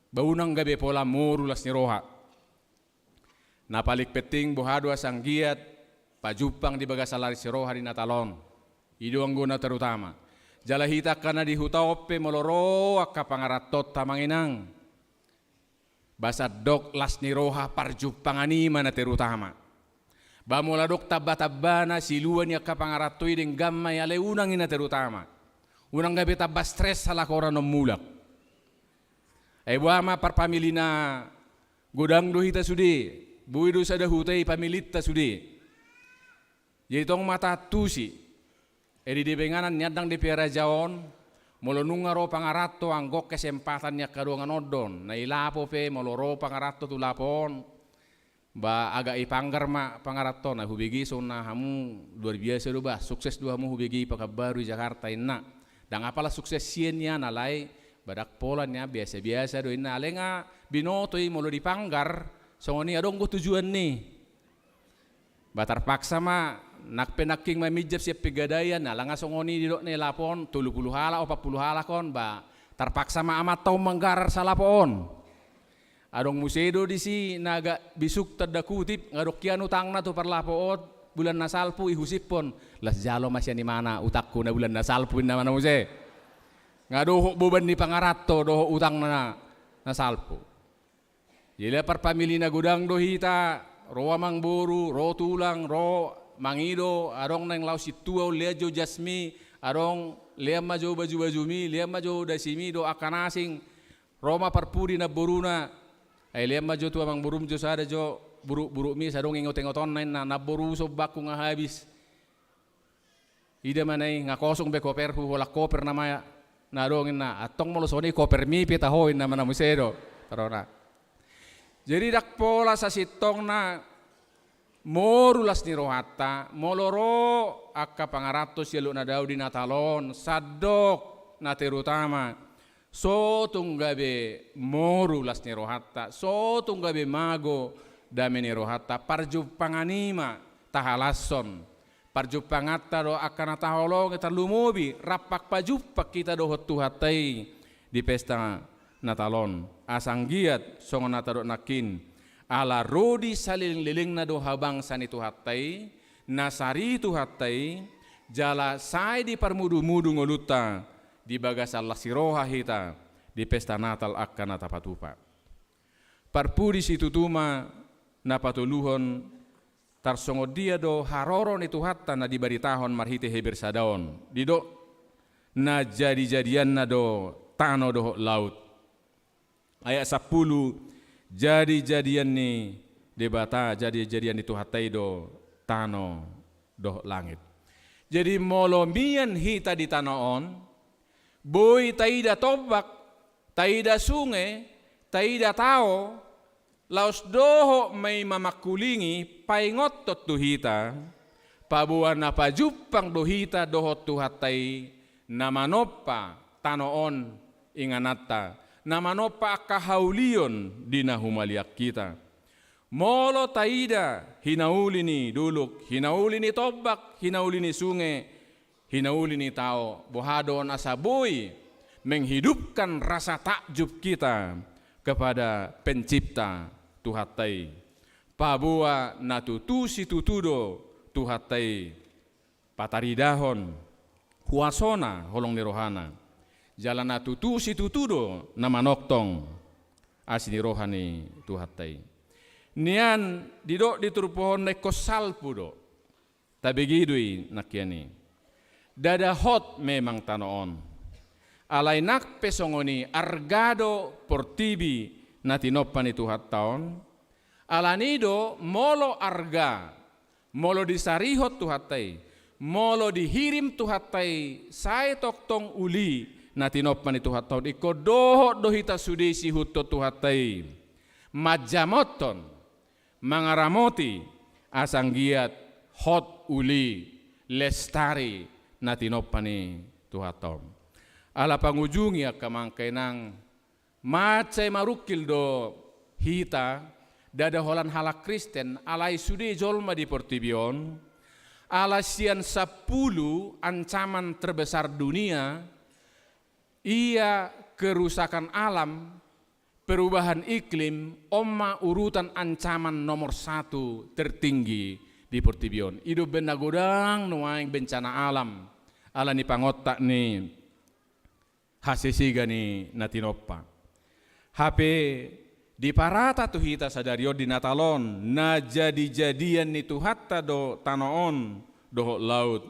ba unang gabe pola moru las ni roha. Na paling penting boha do asa anggiat pajumpang di bagasan las ni roha di Natal on. I do anggo na terutama. Jala hita angka na di huta on pe molo ro angka pangarantoanta, amang inang, ba sandok las ni roha parjumpangan i ma na terutama. Ba molo adong tamba-tambana silua ni angka pangaranto i, denggan ma i, alai unang i na terutama. Unang gabe tamba stres halak on na mulak. Ai boha ma parpamilina, godang do hita sude, boi do sada huta i pamilinta sude. Jadi tong ma taantusi. Edi di benganan nian ndang di pe raja on, molo nunga ro pangaranto, anggo kesempatan ni angka dongan on do on. Na i lapo pe, molo ro pangaranto tu lapo on, ba agak ipanggar ma pangaranto, na hubege songon na hamu luar biasa do bah, sukses do hamu hubege i Pekanbaru i Jakarta inna. Ndang apala sukses sian nian, alai ba ndang pola nian, biasa-biasa do inna, alai nga binoto i molo dipanggar, songon i adong do tujuan ni. Ba tarpaksa ma, nang pe nangkin ma minjam sian pegadaian, ala nga songon i didok na i lapo on, tolu pulu halak, opat pulu halak on, ba tarpaksa ma amanta on manggarar salapo on. Adong muse do disi na agak bisuk tanda kutip, nga adong hian utangna tu parlapo on, bulan na salpu ihusiphon, las jalo ma sian imana utangku na bulan na salpu inna ma na muse. Nga dohot boban ni pangaranto, dohot utangna na, na salpu. Jadi parpamilina godang do hita, ro amangboru, ro tulang, ro mangido, adong naeng laos sintua on, lean jo jasmi, adong lean ma jo baju-bajumi, lean ma jo dasimi dohot angka na asing, ro ma parpudi namboruna, ai lean ma jo tu amangborum jo sada jo buruk-burukmi, asa adong ingot-ingotonna inna, namboru sombaku nga habis. Ida ma na i, nga kosong be koperhu, holan koper nama na adong inna. Antong molo songon i kopermi pe taho inna ma na muse do. Tarona. Jadi ndang pola sasintongna moru las ni rohanta, molo ro angka pangaranto sian Luhut na Dao di Natal on, sandok na terutama, so tung gabe moru las ni rohanta, so tung gabe mago dame ni rohanta, parjumpangan i ma tahalashon. Parjumpanganta do angka na taholongi, tarlumobi rap pajumpang hita dohot Tuhanta i di pesta Natal on. Asa anggiat songon na tadok nangkin, ala ro di salelenglelengna do habangsa ni Tuhanta i, na sari Tuhanta i, jala sai diparmudumudu ngolunta di bagasan las ni roha hita di pesta Natal angka na tapatupa. Parpudi situtu ma na patoluhon, tarsongon dia do haroro ni Tuhanta na dibaritahon marhite Heber sada on. Didok, na jadijadianna do tano dohot laut. Ayat sampulu, jadijadian ni Debata, jadijadian ni Tuhanta i do tano dohot langit. Jadi molo mian hita di tano on, boi taida tombak, taida sunge, taida tao, laos dohot ma i mamangkulingi paingothon tu hita, paboa na pajumpang do hita dohot Tuhanta i, na manompa tano on ingananta, na manompa angka haulion di na humaliang hita. Molo taida hinauli ni dolok, hinauli ni tombak, hinauli ni sunge, hinauli ni tao, boha do on asa boi menghidupkan rasa takjub kita kepada Pencipta Tuhanta i. Paboa na tutu situtu do Tuhanta i pataridahon huasona holong ni rohana. Jala na tutu situtu do na manongtong asi ni roha ni Tuhanta i. Nian didok di turpuk on na ingkon salpu do. Tabege do i nangkin i. Ndada hot memang tano on. Alai nang pe songon i arga do portibi na tinompa ni Tuhanta on. Alani do molo arga, molo disarihon Tuhanta i, molo dihirim Tuhanta i, sai tongtong uli na tinompa ni Tuhanta on, ingkon dohot do hita sude sihuthon Tuhanta i manjamothon, mangaramoti, asa anggiat hot, uli, lestari na tinompa ni Tuhanta on. Ala pangujungi angka amang, angka inang, mansai marungkil do hita, ndada holan halak Kristen, alai sude jolma di portibi on, ala sian sampulu ancaman terbesar dunia, ia kerusakan alam, perubahan iklim, on ma urutan ancaman nomor satu tertinggi di portibi on. I do umbahen na godang nuaeng bencana alam, ala ni pangontak ni hasesega ni na tinompa. Hape diparata tu hita sadari on di Natal on, na jadijadian ni Tuhanta do tano on dohot laut.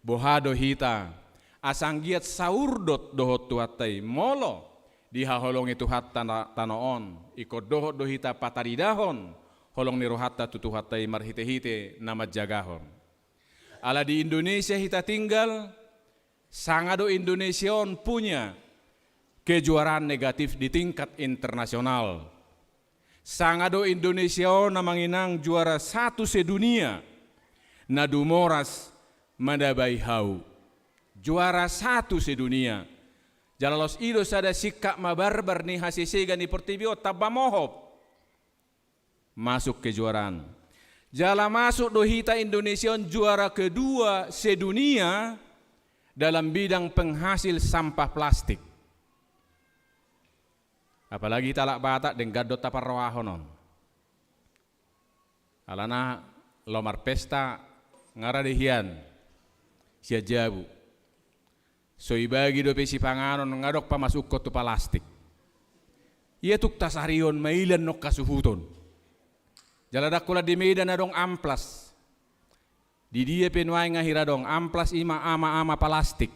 Boha do hita, asa anggiat saurdot dohot Tuhanta i, molo dihaholongi Tuhanta na tano on, ingkon dohot do hita pataridahon holong ni rohanta tu Tuhanta i marhitehite na manjagahon. Ala di Indonesia hita tinggal, sanga do Indonesia on punya kejuaraan negatif di tingkat internasional. Sanga do Indonesia on, amang inang, juara satu sedunia na dumoras manabai hau. Juara satu sedunia. Jala laos i do sada singkat mabarbar ni hasesega ni portibi on, tamba mohop masuk kejuaraan. Jala masuk do hita Indonesia on juara kedua sedunia dalam bidang penghasil sampah plastik. Apalagi hita halak Batak, denggan do taparrohahon on. Alana laho marpesta, nga rade hian sian jabu. So ibagi dope sipanganon, nga adong pamasukhon tu palastik. Ia tung tasarihon ma i, lan nunga hasuhuton. Jala ndang holan di Medan adong amplas. Di dia pe nuaeng nga hira adong amplas, i ma ama-ama palastik.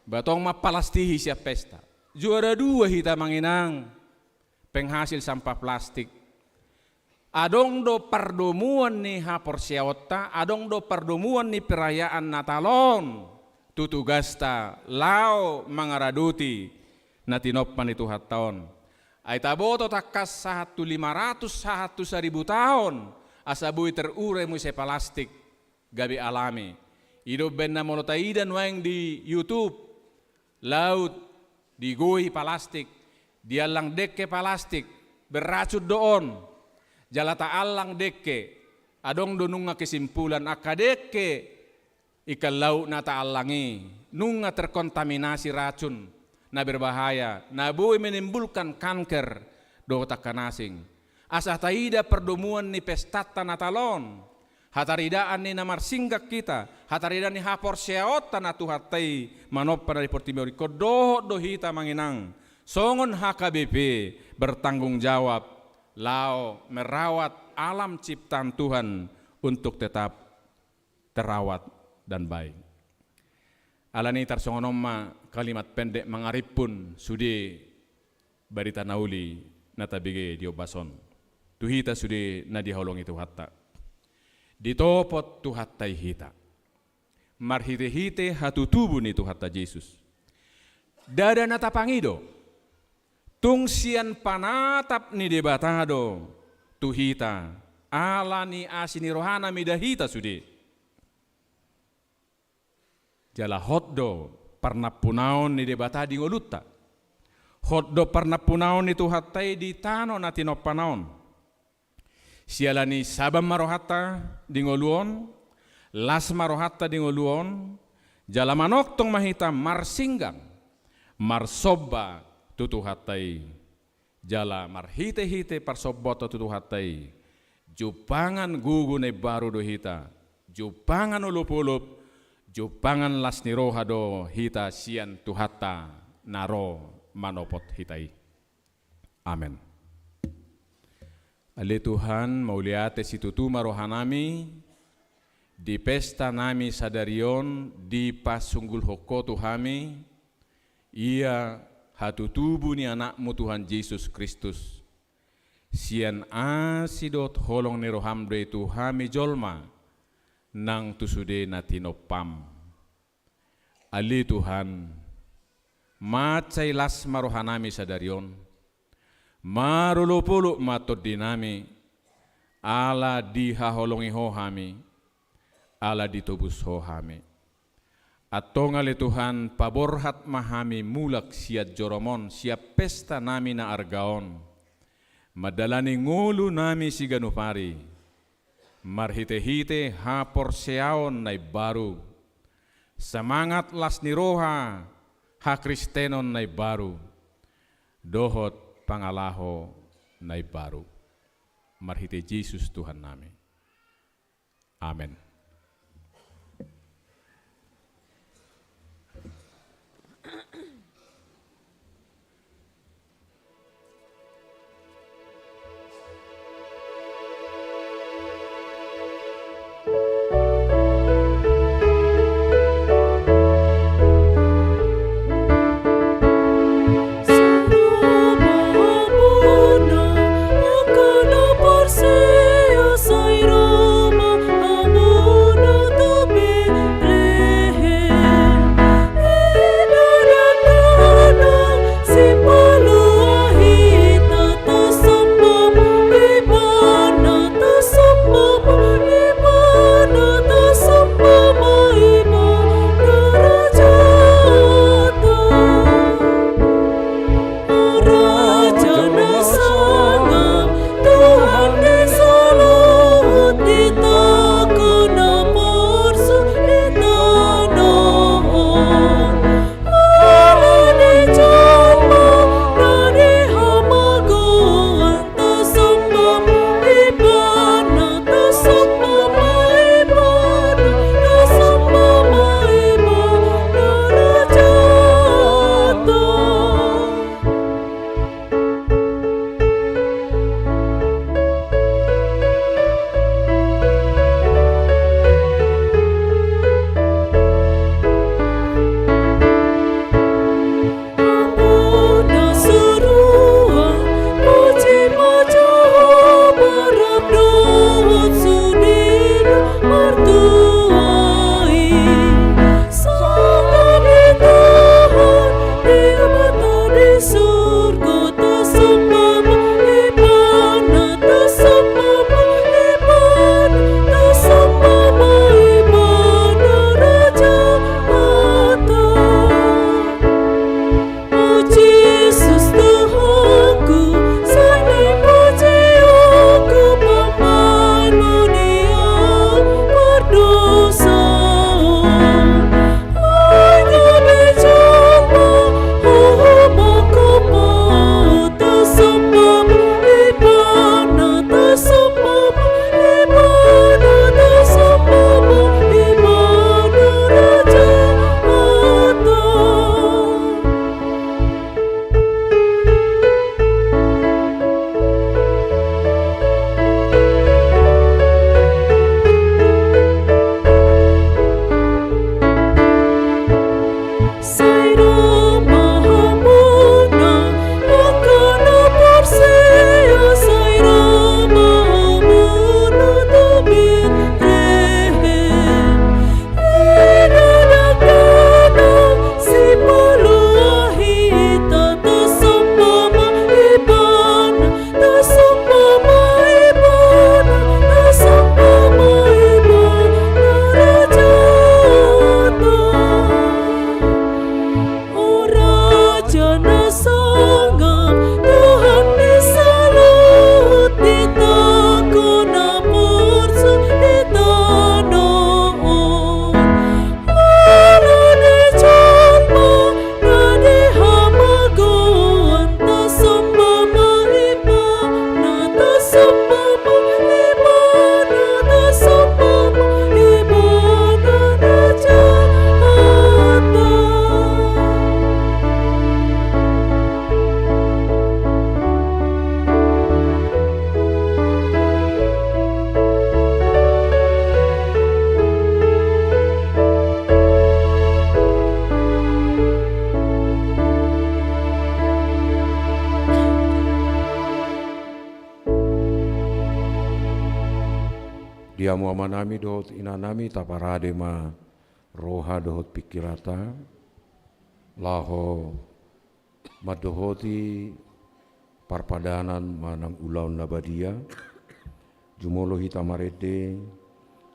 Ba tong mampalastihi sian pesta. Juara dua hita, amang inang, penghasil sampah plastik. Adong do pardomuan ni haporseaonta, adong do pardomuan ni perayaan Natal on, tu tugasta laho mangaradoti na tinompa ni Tuhanta on. Ai taboto tangkas sahat tu lima ratus, sahat tu saribu taon, asa boi terurai muse palastik gabe alami. I do umbahen na molo taida nuaeng di YouTube, laut, digoi palastik, diallang dekke palastik, berracun do on. Jala taallang dekke, adong do nunga kesimpulan angka dekke ikan laut na taallang i, nunga terkontaminasi racun na berbahaya, na boi menimbulkan kanker dohot angka na asing. Asa taida pardomuan ni pestanta Natal on, hataridaan ni na marsinggang hita, hataridaan ni haporseaonta na Tuhanta i manompa na di portibi on, ingkon dohot do hita manang inang songon H K B P bertanggung jawab laho merawat alam ciptaan Tuhan untuk tetap terawat dan baik. Alani tarsongon on ma kalimat pendek mangarimpun sude barita na uli na tabege di ombas on tu hita sude na dihaholongi Tuhanta. Ditopot Tuhanta i hita marhitehite hatutubu ni Tuhanta Jesus. Ndada na tapangido, tung sian panatap ni Debata do tu hita, ala ni asi ni rohana mida hita sude. Jala hot do parnampunaon ni Debata di ngolunta. Hot do parnampunaon ni Tuhanta i di tano na tinompana on. Siala ni saban ma rohanta di ngolu on, las ma rohanta di ngolu on, jala manongtong ma hita marsinggang, marsomba tu Tuhanta i. Jala marhitehite parsombaonta tu Tuhanta i, jumpangan gogo na imbaru do hita, jumpangan olopolop, jumpangan las ni roha do hita sian Tuhanta na ro manopot hita i. Amen. Ale Tuhan, mauliate situtu ma rohanami, di pestanami sadari on dipasungguhon Ho tu hami, ia hatutubu ni Anakmu Tuhan Jesus Kristus. Sian asi dohot holong ni roham do i tu hami jolma, nang tu sude na tinompam. Ale Tuhan, mansai las ma rohanami sadari on, marolopolop ma tondinami, ala dihaholongi Ho hami, ala ditobus Ho hami. Antong ale Tuhan, paborhat ma hami mulak sian jorom on, sian pestanami na arga on, mandalani ngolunami siganup ari, marhitehite haporseaon na imbaru, semangat las ni roha hakristenon na imbaru, dohot pangalaho na imbaru. Marhite Jesus Tuhannami. Amen. Hamu amanami dohot inanami, taparade ma roha dohot pingkiranta laho mandohoti parpadanan manang ulaon na badia. Jumolo hita marende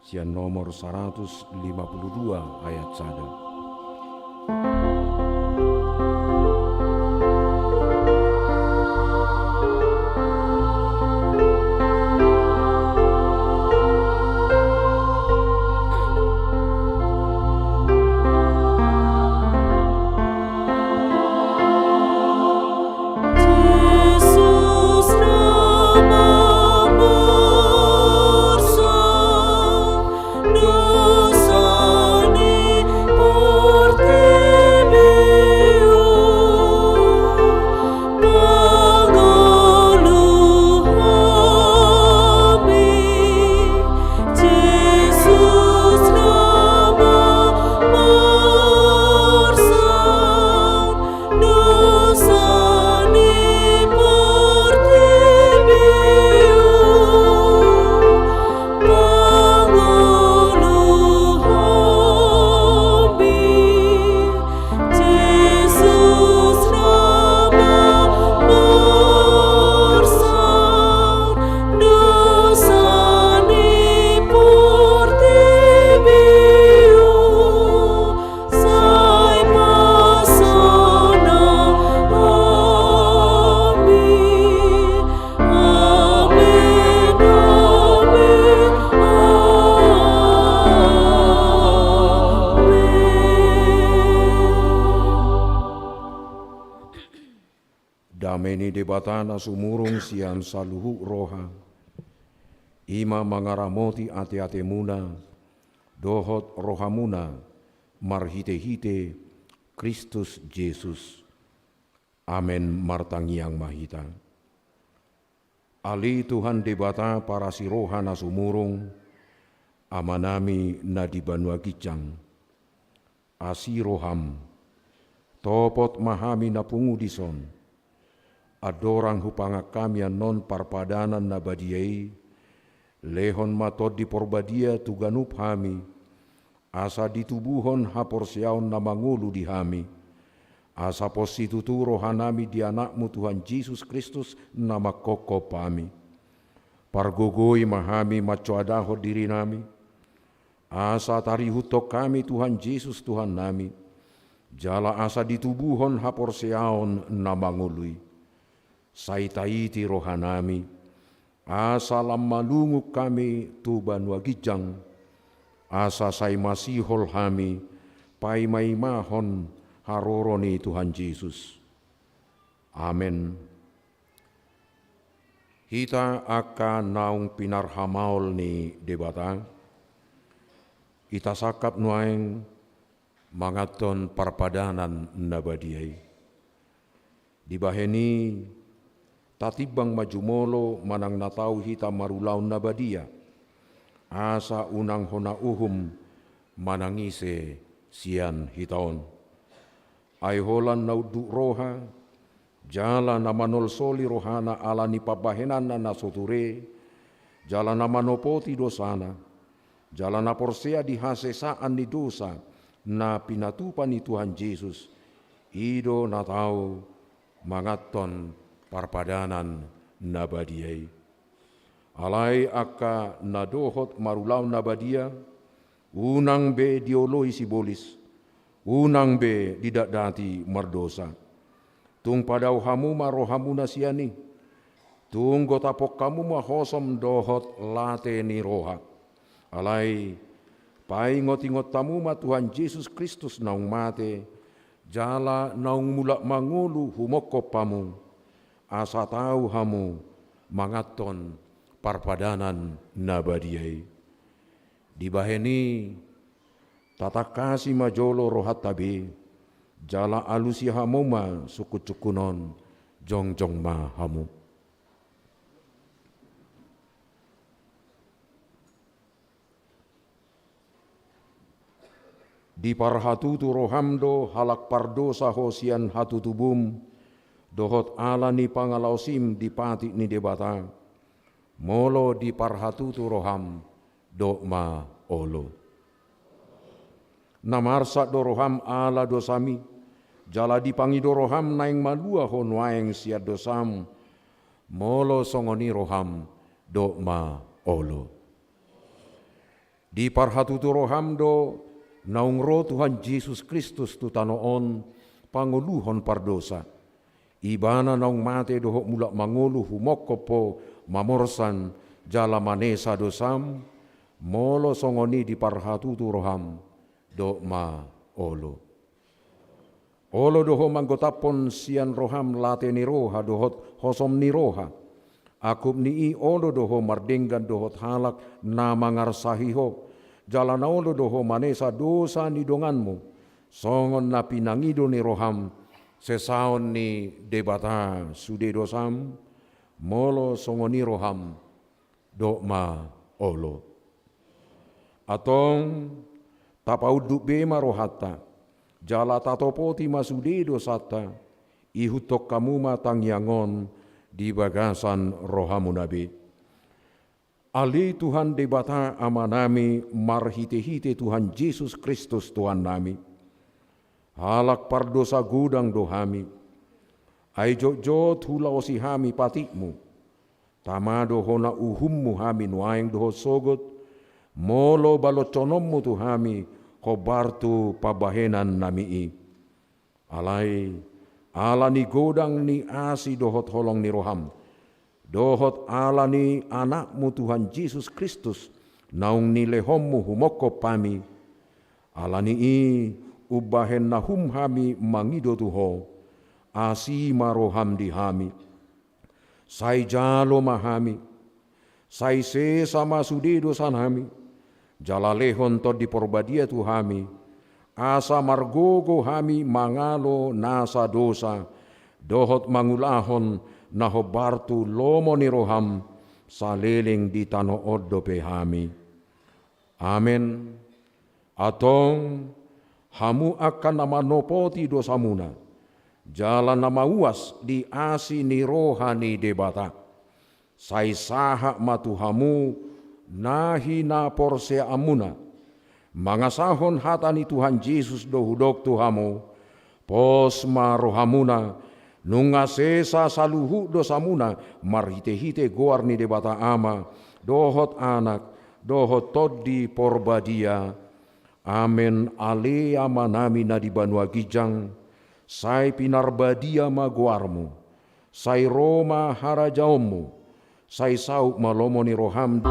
sian nomor saratus lima puluh dua ayat sada. Dame ni Debata na sumurung sian saluhut roha, i ma mangaramoti ateatemuna dohot rohamuna marhitehite Kristus Jesus. Amen. Martangiang ma hita. Ale Tuhan Debata parasi roha na sumurung, Amanami na di banua ginjang, asi roham, topot ma hami na pungu dison. Andorang hupangan hami annon parpadanan na badia i, lehon ma Tondi Parbadia tu ganup hami, asa ditubuhon haporseaon na mangolu di hami, asa pos situtu rohanami di Anakmu Tuhan Jesus Kristus na manghophop hami. Pargogoi ma hami mansoadahon dirinami, asa tarihuthon hami Tuhan Jesus Tuhannami, jala asa ditubuhon haporseaon na mangolu i. Sai taiti rohanami, asa lam malungun hami tu banua ginjang, asa sai masihol hami paimaimahon haroro ni Tuhan Jesus. Amen. Hita angka naung pinarhamaol ni Debata, hita sangkap nuaeng manganhon parpadanan na badia i. Dibahen i, tatimbang ma jumolo manang na tau hita marulaon na badia, asa unang hona uhum manang ise sian hita on. Ai holan na unduk roha, jala na manolsoli rohana ala ni pambahenanna na so ture, jala na manopoti dosana, jala na porsea di hasesaan ni dosa na pinatupa ni Tuhan Jesus, i do na tau manganhon parpadanan na badia i. Alai angka na dohot marulaon na badia, unang be dioloi sibolis, unang be didatdati mardosa. Tung padao hamu ma rohamuna sian i, tung gotapon hamu ma hosom dohot late ni roha. Alai paingotingot hamu ma Tuhan Jesus Kristus naung mate, jala naung mulak mangolu humongkop hamu, asa tau hamu manganhon parpadanan na badia i. Dibahen i, tatangkasi ma jolo rohanta be, jala alusi hamu ma sungkunsungkun on, jongjong ma hamu. Diparhatutu roham do halak pardosa ho sian hatutubum, dohot ala ni pangalaosim di patik ni Debata. Molo diparhatutu roham, dok ma olo. Na marsak do roham ala dosami, jala dipangido roham naeng malua ho nuaeng sian dosam, molo songon i roham, dok ma olo. Diparhatutu roham do naung ro Tuhan Jesus Kristus tu tano on pangoluhon pardosa. Ibana naung mate dohot mulak mangolu humongkop ho mamorsan jala manesa dosam, molo songon i diparhatutu roham, dok ma olo. Olo do ho manggotaphon sian roham late ni roha dohot hosom ni roha. Angkup ni i olo do ho mardenggan dohot halak na mangarsahi ho, jala na olo do ho manesa dosa ni donganmu, songon na pinangido ni roham sesaon ni Debata sude dosam, molo songon i roham, dok ma olo. Antong, tapaunduk be ma rohanta, jala tatopoti ma sude dosanta, ihuthon hamu ma tangiang on di bagasan rohamuna be. Ale Tuhan Debata Amanami marhitehite Tuhan Jesus Kristus Tuhannami, halak pardosa godang do hami. Ai jotjot hulaosi hami patikmu. Tama do hona uhummu hami nuaeng dohot sogot, molo baloshononmu tu hami hombar tu pambahenannami i. Alai, ala ni godang ni asi dohot holong ni roham, dohot ala ni Anakmu Tuhan Jesus Kristus, naung nilehonmu humongkop hami, ala ni i umbahen na hum hami mangido tu ho, asi ma roham di hami. Sai jalo ma hami, sai sesa ma sude dosanami, jala lehon Tondi Porbadia tu hami, asa margogo hami mangalo nasa dosa, dohot mangulahon na hombar tu lomo ni roham, saleleng di tano on dope hami. Amen. Antong, hamu angka na manopoti dosamuna, jala na mauas di asi ni roha ni Debata, sai sahat ma tu hamu na hinaporseaonmuna, mangasahon hata ni Tuhan Jesus do hudok tu hamu, pos ma rohamuna, nunga sesa saluhut dosamuna marhitehite goar ni Debata Ama, dohot Anak, dohot Tondi Porbadia. Amen. Ale Amanami na di banua ginjang, sai pinarbadia ma goarmu, sai ro ma harajaonmu, sai saut ma lomo ni roham.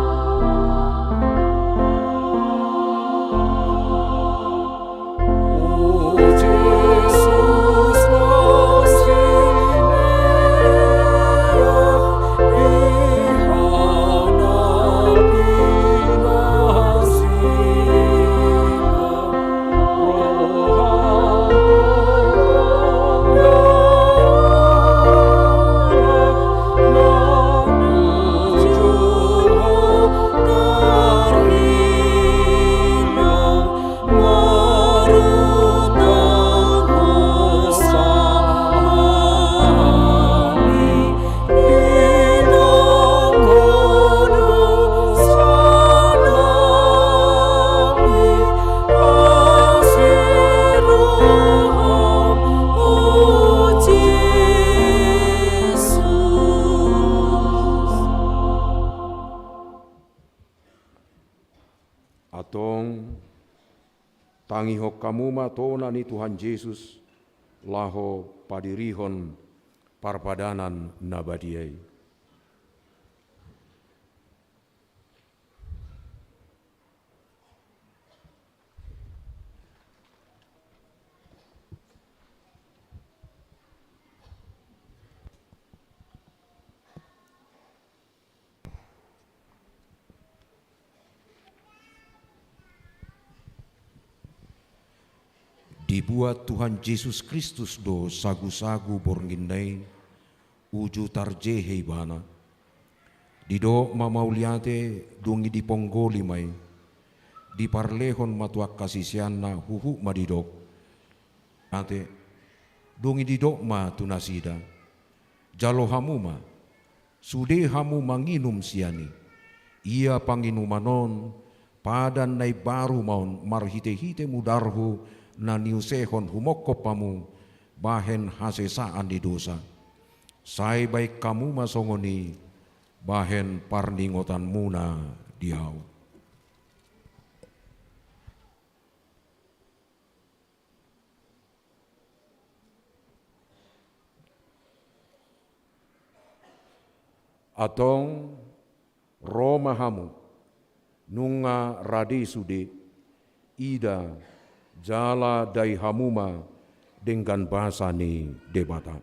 Antong, tangihon hamu ma tona ni Tuhan Jesus, laho padirihon parpadanan na badia i. Dibuat Tuhan Jesus Kristus do sagusagu borngin na i, uju tarjehe Ibana. Didok ma mauliate, dung i diponggoli ma i, diparlehon ma tu angka siseanna, huhut ma didok: Ate. Dung i didok ma tu nasida: Jalo hamu ma, sude hamu manginum sian i. Ia panginuman on Padan na imbaru ma on marhitehite mudarhu na niusehon humongkop hamu bahen hasesaan ni dosa. Sai bahen hamu ma songon i bahen parningotanmuna di ahu. Antong ro ma hamu, nunga rade sude, ida, jala dai hamu ma denggan basa ni Debata.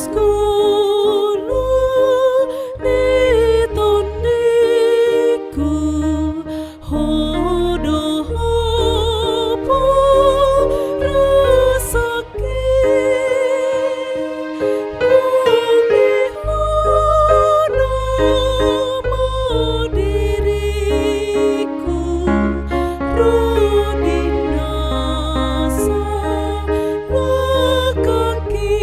Ngolu ni tondingku, Ho do haporusangki. Pujihonon ma diringku, ro di na salangkangki.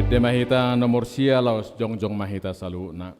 Ende ma hita nomor sia, laos jongjong ma hita saluhutna.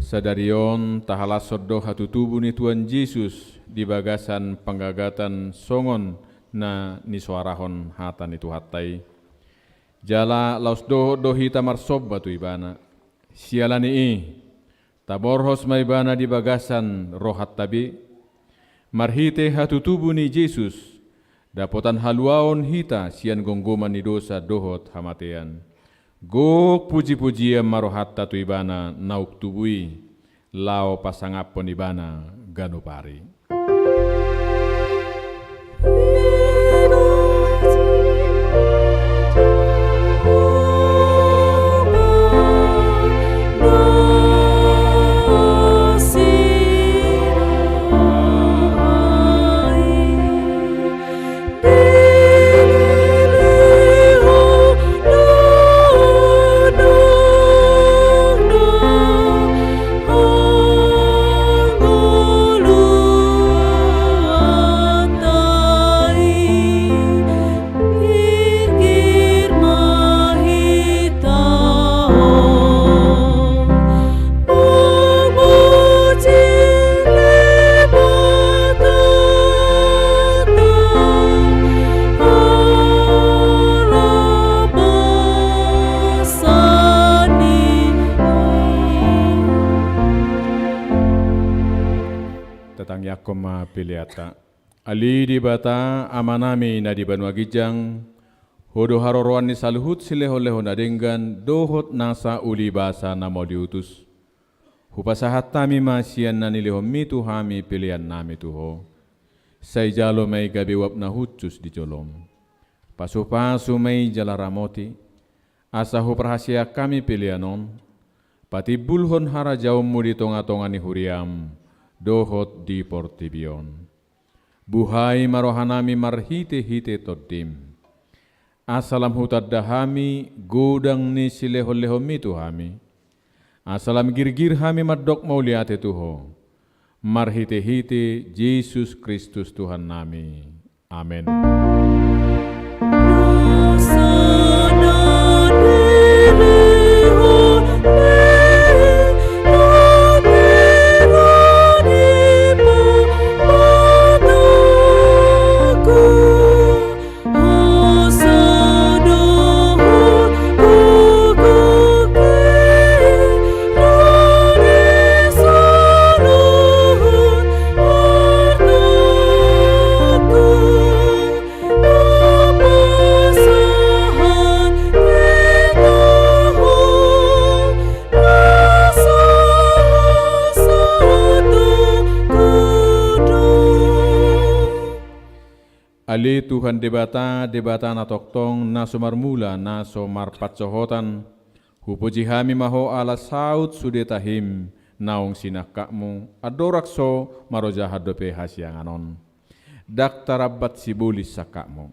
Sadari on tahalashon do hatutubu ni Tuhan Jesus di bagasan panggagatan songon na nisoarahon hata ni Tuhanta i. Jala laos dohot do hita marsomba tu Ibana. Siala ni i, taborhos ma Ibana di bagasan rohanta be, marhite hatutubu ni Jesus, dapotan haluaon hita sian gomgoman ni dosa dohot hamatean. Gok pujipujian ma rohanta tu Ibana naung tubu i, laho pasangaphon Ibana ganup ari. Tatangiangkon ma peleanta. Ale Debata, Amanami na di banua ginjang, Ho do haroroan ni saluhut silehonlehon na denggan dohot nasa uli basa na mauliutus. Hupasahat hami ma sian na nilehonMi tu hami peleannami tu Ho. Sai jalo ma i gabe uap na hushus di jolom. Pasupasu ma i jala ramoti, asa huparhaseang hami pelean on patimbulhon harajaonMu di tongatonga ni huriaM dohot di portibi on. Buhai ma rohanami marhitehite TondiM, asa lam hutanda hami godang ni silehonlehonMi tu hami, asa lam girgir hami mandok mauliate tu Ho, marhitehite Jesus Kristus Tuhannami. Amen. Ale Tuhan Debata, Debata na tongtong, na so marmula, na so marpansohotan, hupuji hami ma Ho ala saut sude tahim naung sinangkapMu, andorang so marojahan dope hasiangan on. Ndang tarambat sibolis sangkapMu.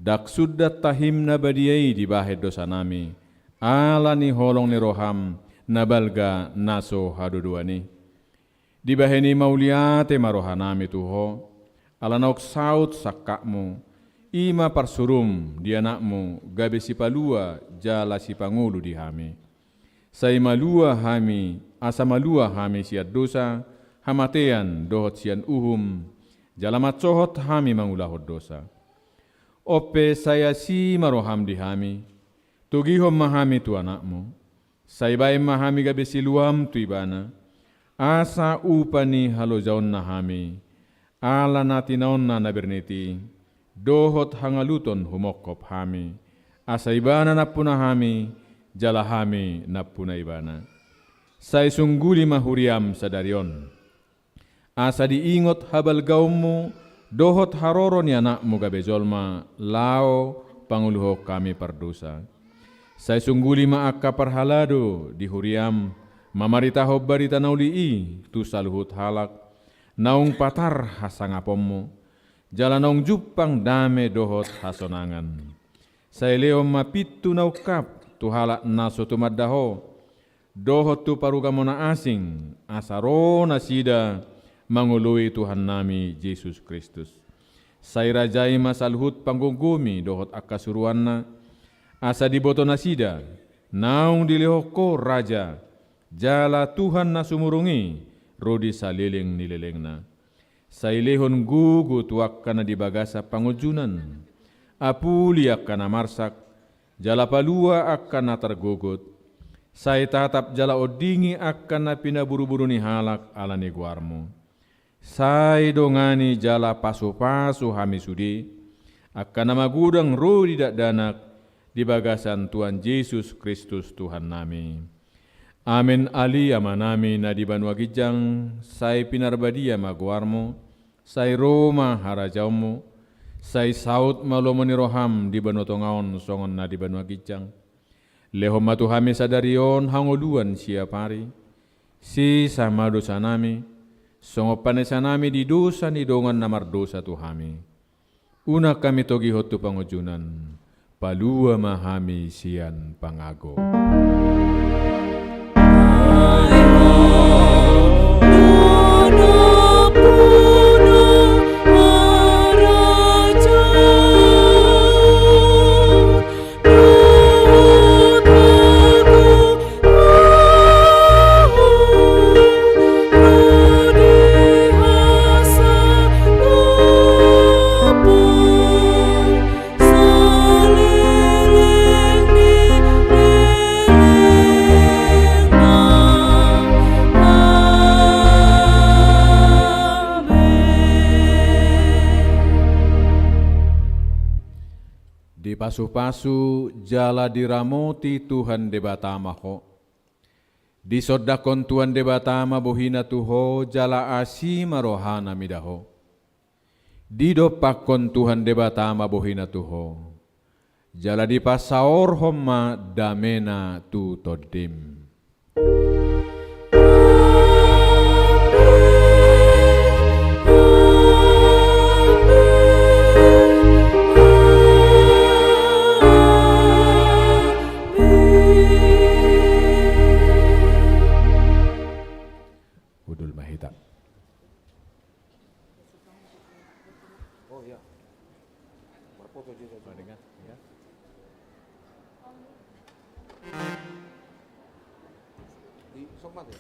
Ndang sundat tahim na badia i dibahen dosanami, ala ni holong ni rohaM na balga na so haduduan i. Dibahen i mauliate ma rohanami tu Ho, Ala naung saut sangkapmu, i ma parsurum di Anakmu gabe sipalua jala sipangolu di hami. Sai malua hami, asa malua hami sian dosa, hamatean dohot sian uhum, jala mansohot hami mangulahon dosa. On pe sai asi ma roham di hami, togihon ma hami tu Anakmu, sai baen ma hami gabe siluam tu Ibana, asa upa ni halojaonna hami, ala na tinaonna na bernit i, dohot hangaluton humongkop hami, asa Ibana nampuna hami, jala hami nampuna Ibana. Sai sungguli ma huriam sadari on, asa diingot habalgaonmu dohot haroro ni Anakmu gabe jolma, laho pangoluhon hami pardosa. Sai sungguli ma angka parhalado di huriam mamaritahon barita na uli i tu saluhut halak, naung patar hasangaponmu, jala naung jumpang dame dohot hasonangan. Sai lehon ma pintu na ungkap tu halak na so tumanda Ho, dohot tu parugamo na asing, asa ro nasida mangoloi Tuhannami Jesus Kristus. Sai rajai ma saluhut panggomgomi dohot angka suruanna, asa diboto nasida, naung dilehon Ho raja, jala Tuhan na sumurung i, ro di saleleng ni lelengna. Sai lehon gogo tu angka na di bagasan pangunjunan, apuli angka na marsak, jala palua angka na targogot, sai tatap jala ondingi angka na pinaburuburu ni halak ala ni goarmu. Sai dongani jala pasupasu hami sude, angka na magodang ro di dakdanak di bagasan Tuhan Jesus Kristus Tuhannami. Amen. Ale Amanami na di banua ginjang, sai pinarbadia ma goarmu, sai ro ma harajaonmu, sai saut ma lomo ni roham di banua tonga on songon na di banua ginjang. Lehon ma tu hami sadari on hangoluan siapari, sesa ma dosanami, songon panesanami di dosa ni dongan na mardosa tu hami. Unang hami togihon tu pangunjunan, palua ma hami sian pangago. Dipasupasu jala diramoti Tuhan Debata ma ho. Disondangkon Tuhan Debata ma bohina tu ho, jala asi ma rohana mida ho. Didompakkon Tuhan Debata ma bohina tu ho, jala dipasaorhon ma damena tu tondim. Hundul ma hita. Oh iya. Marpoto dia tadi. Mendingan, ya. Di somat ya?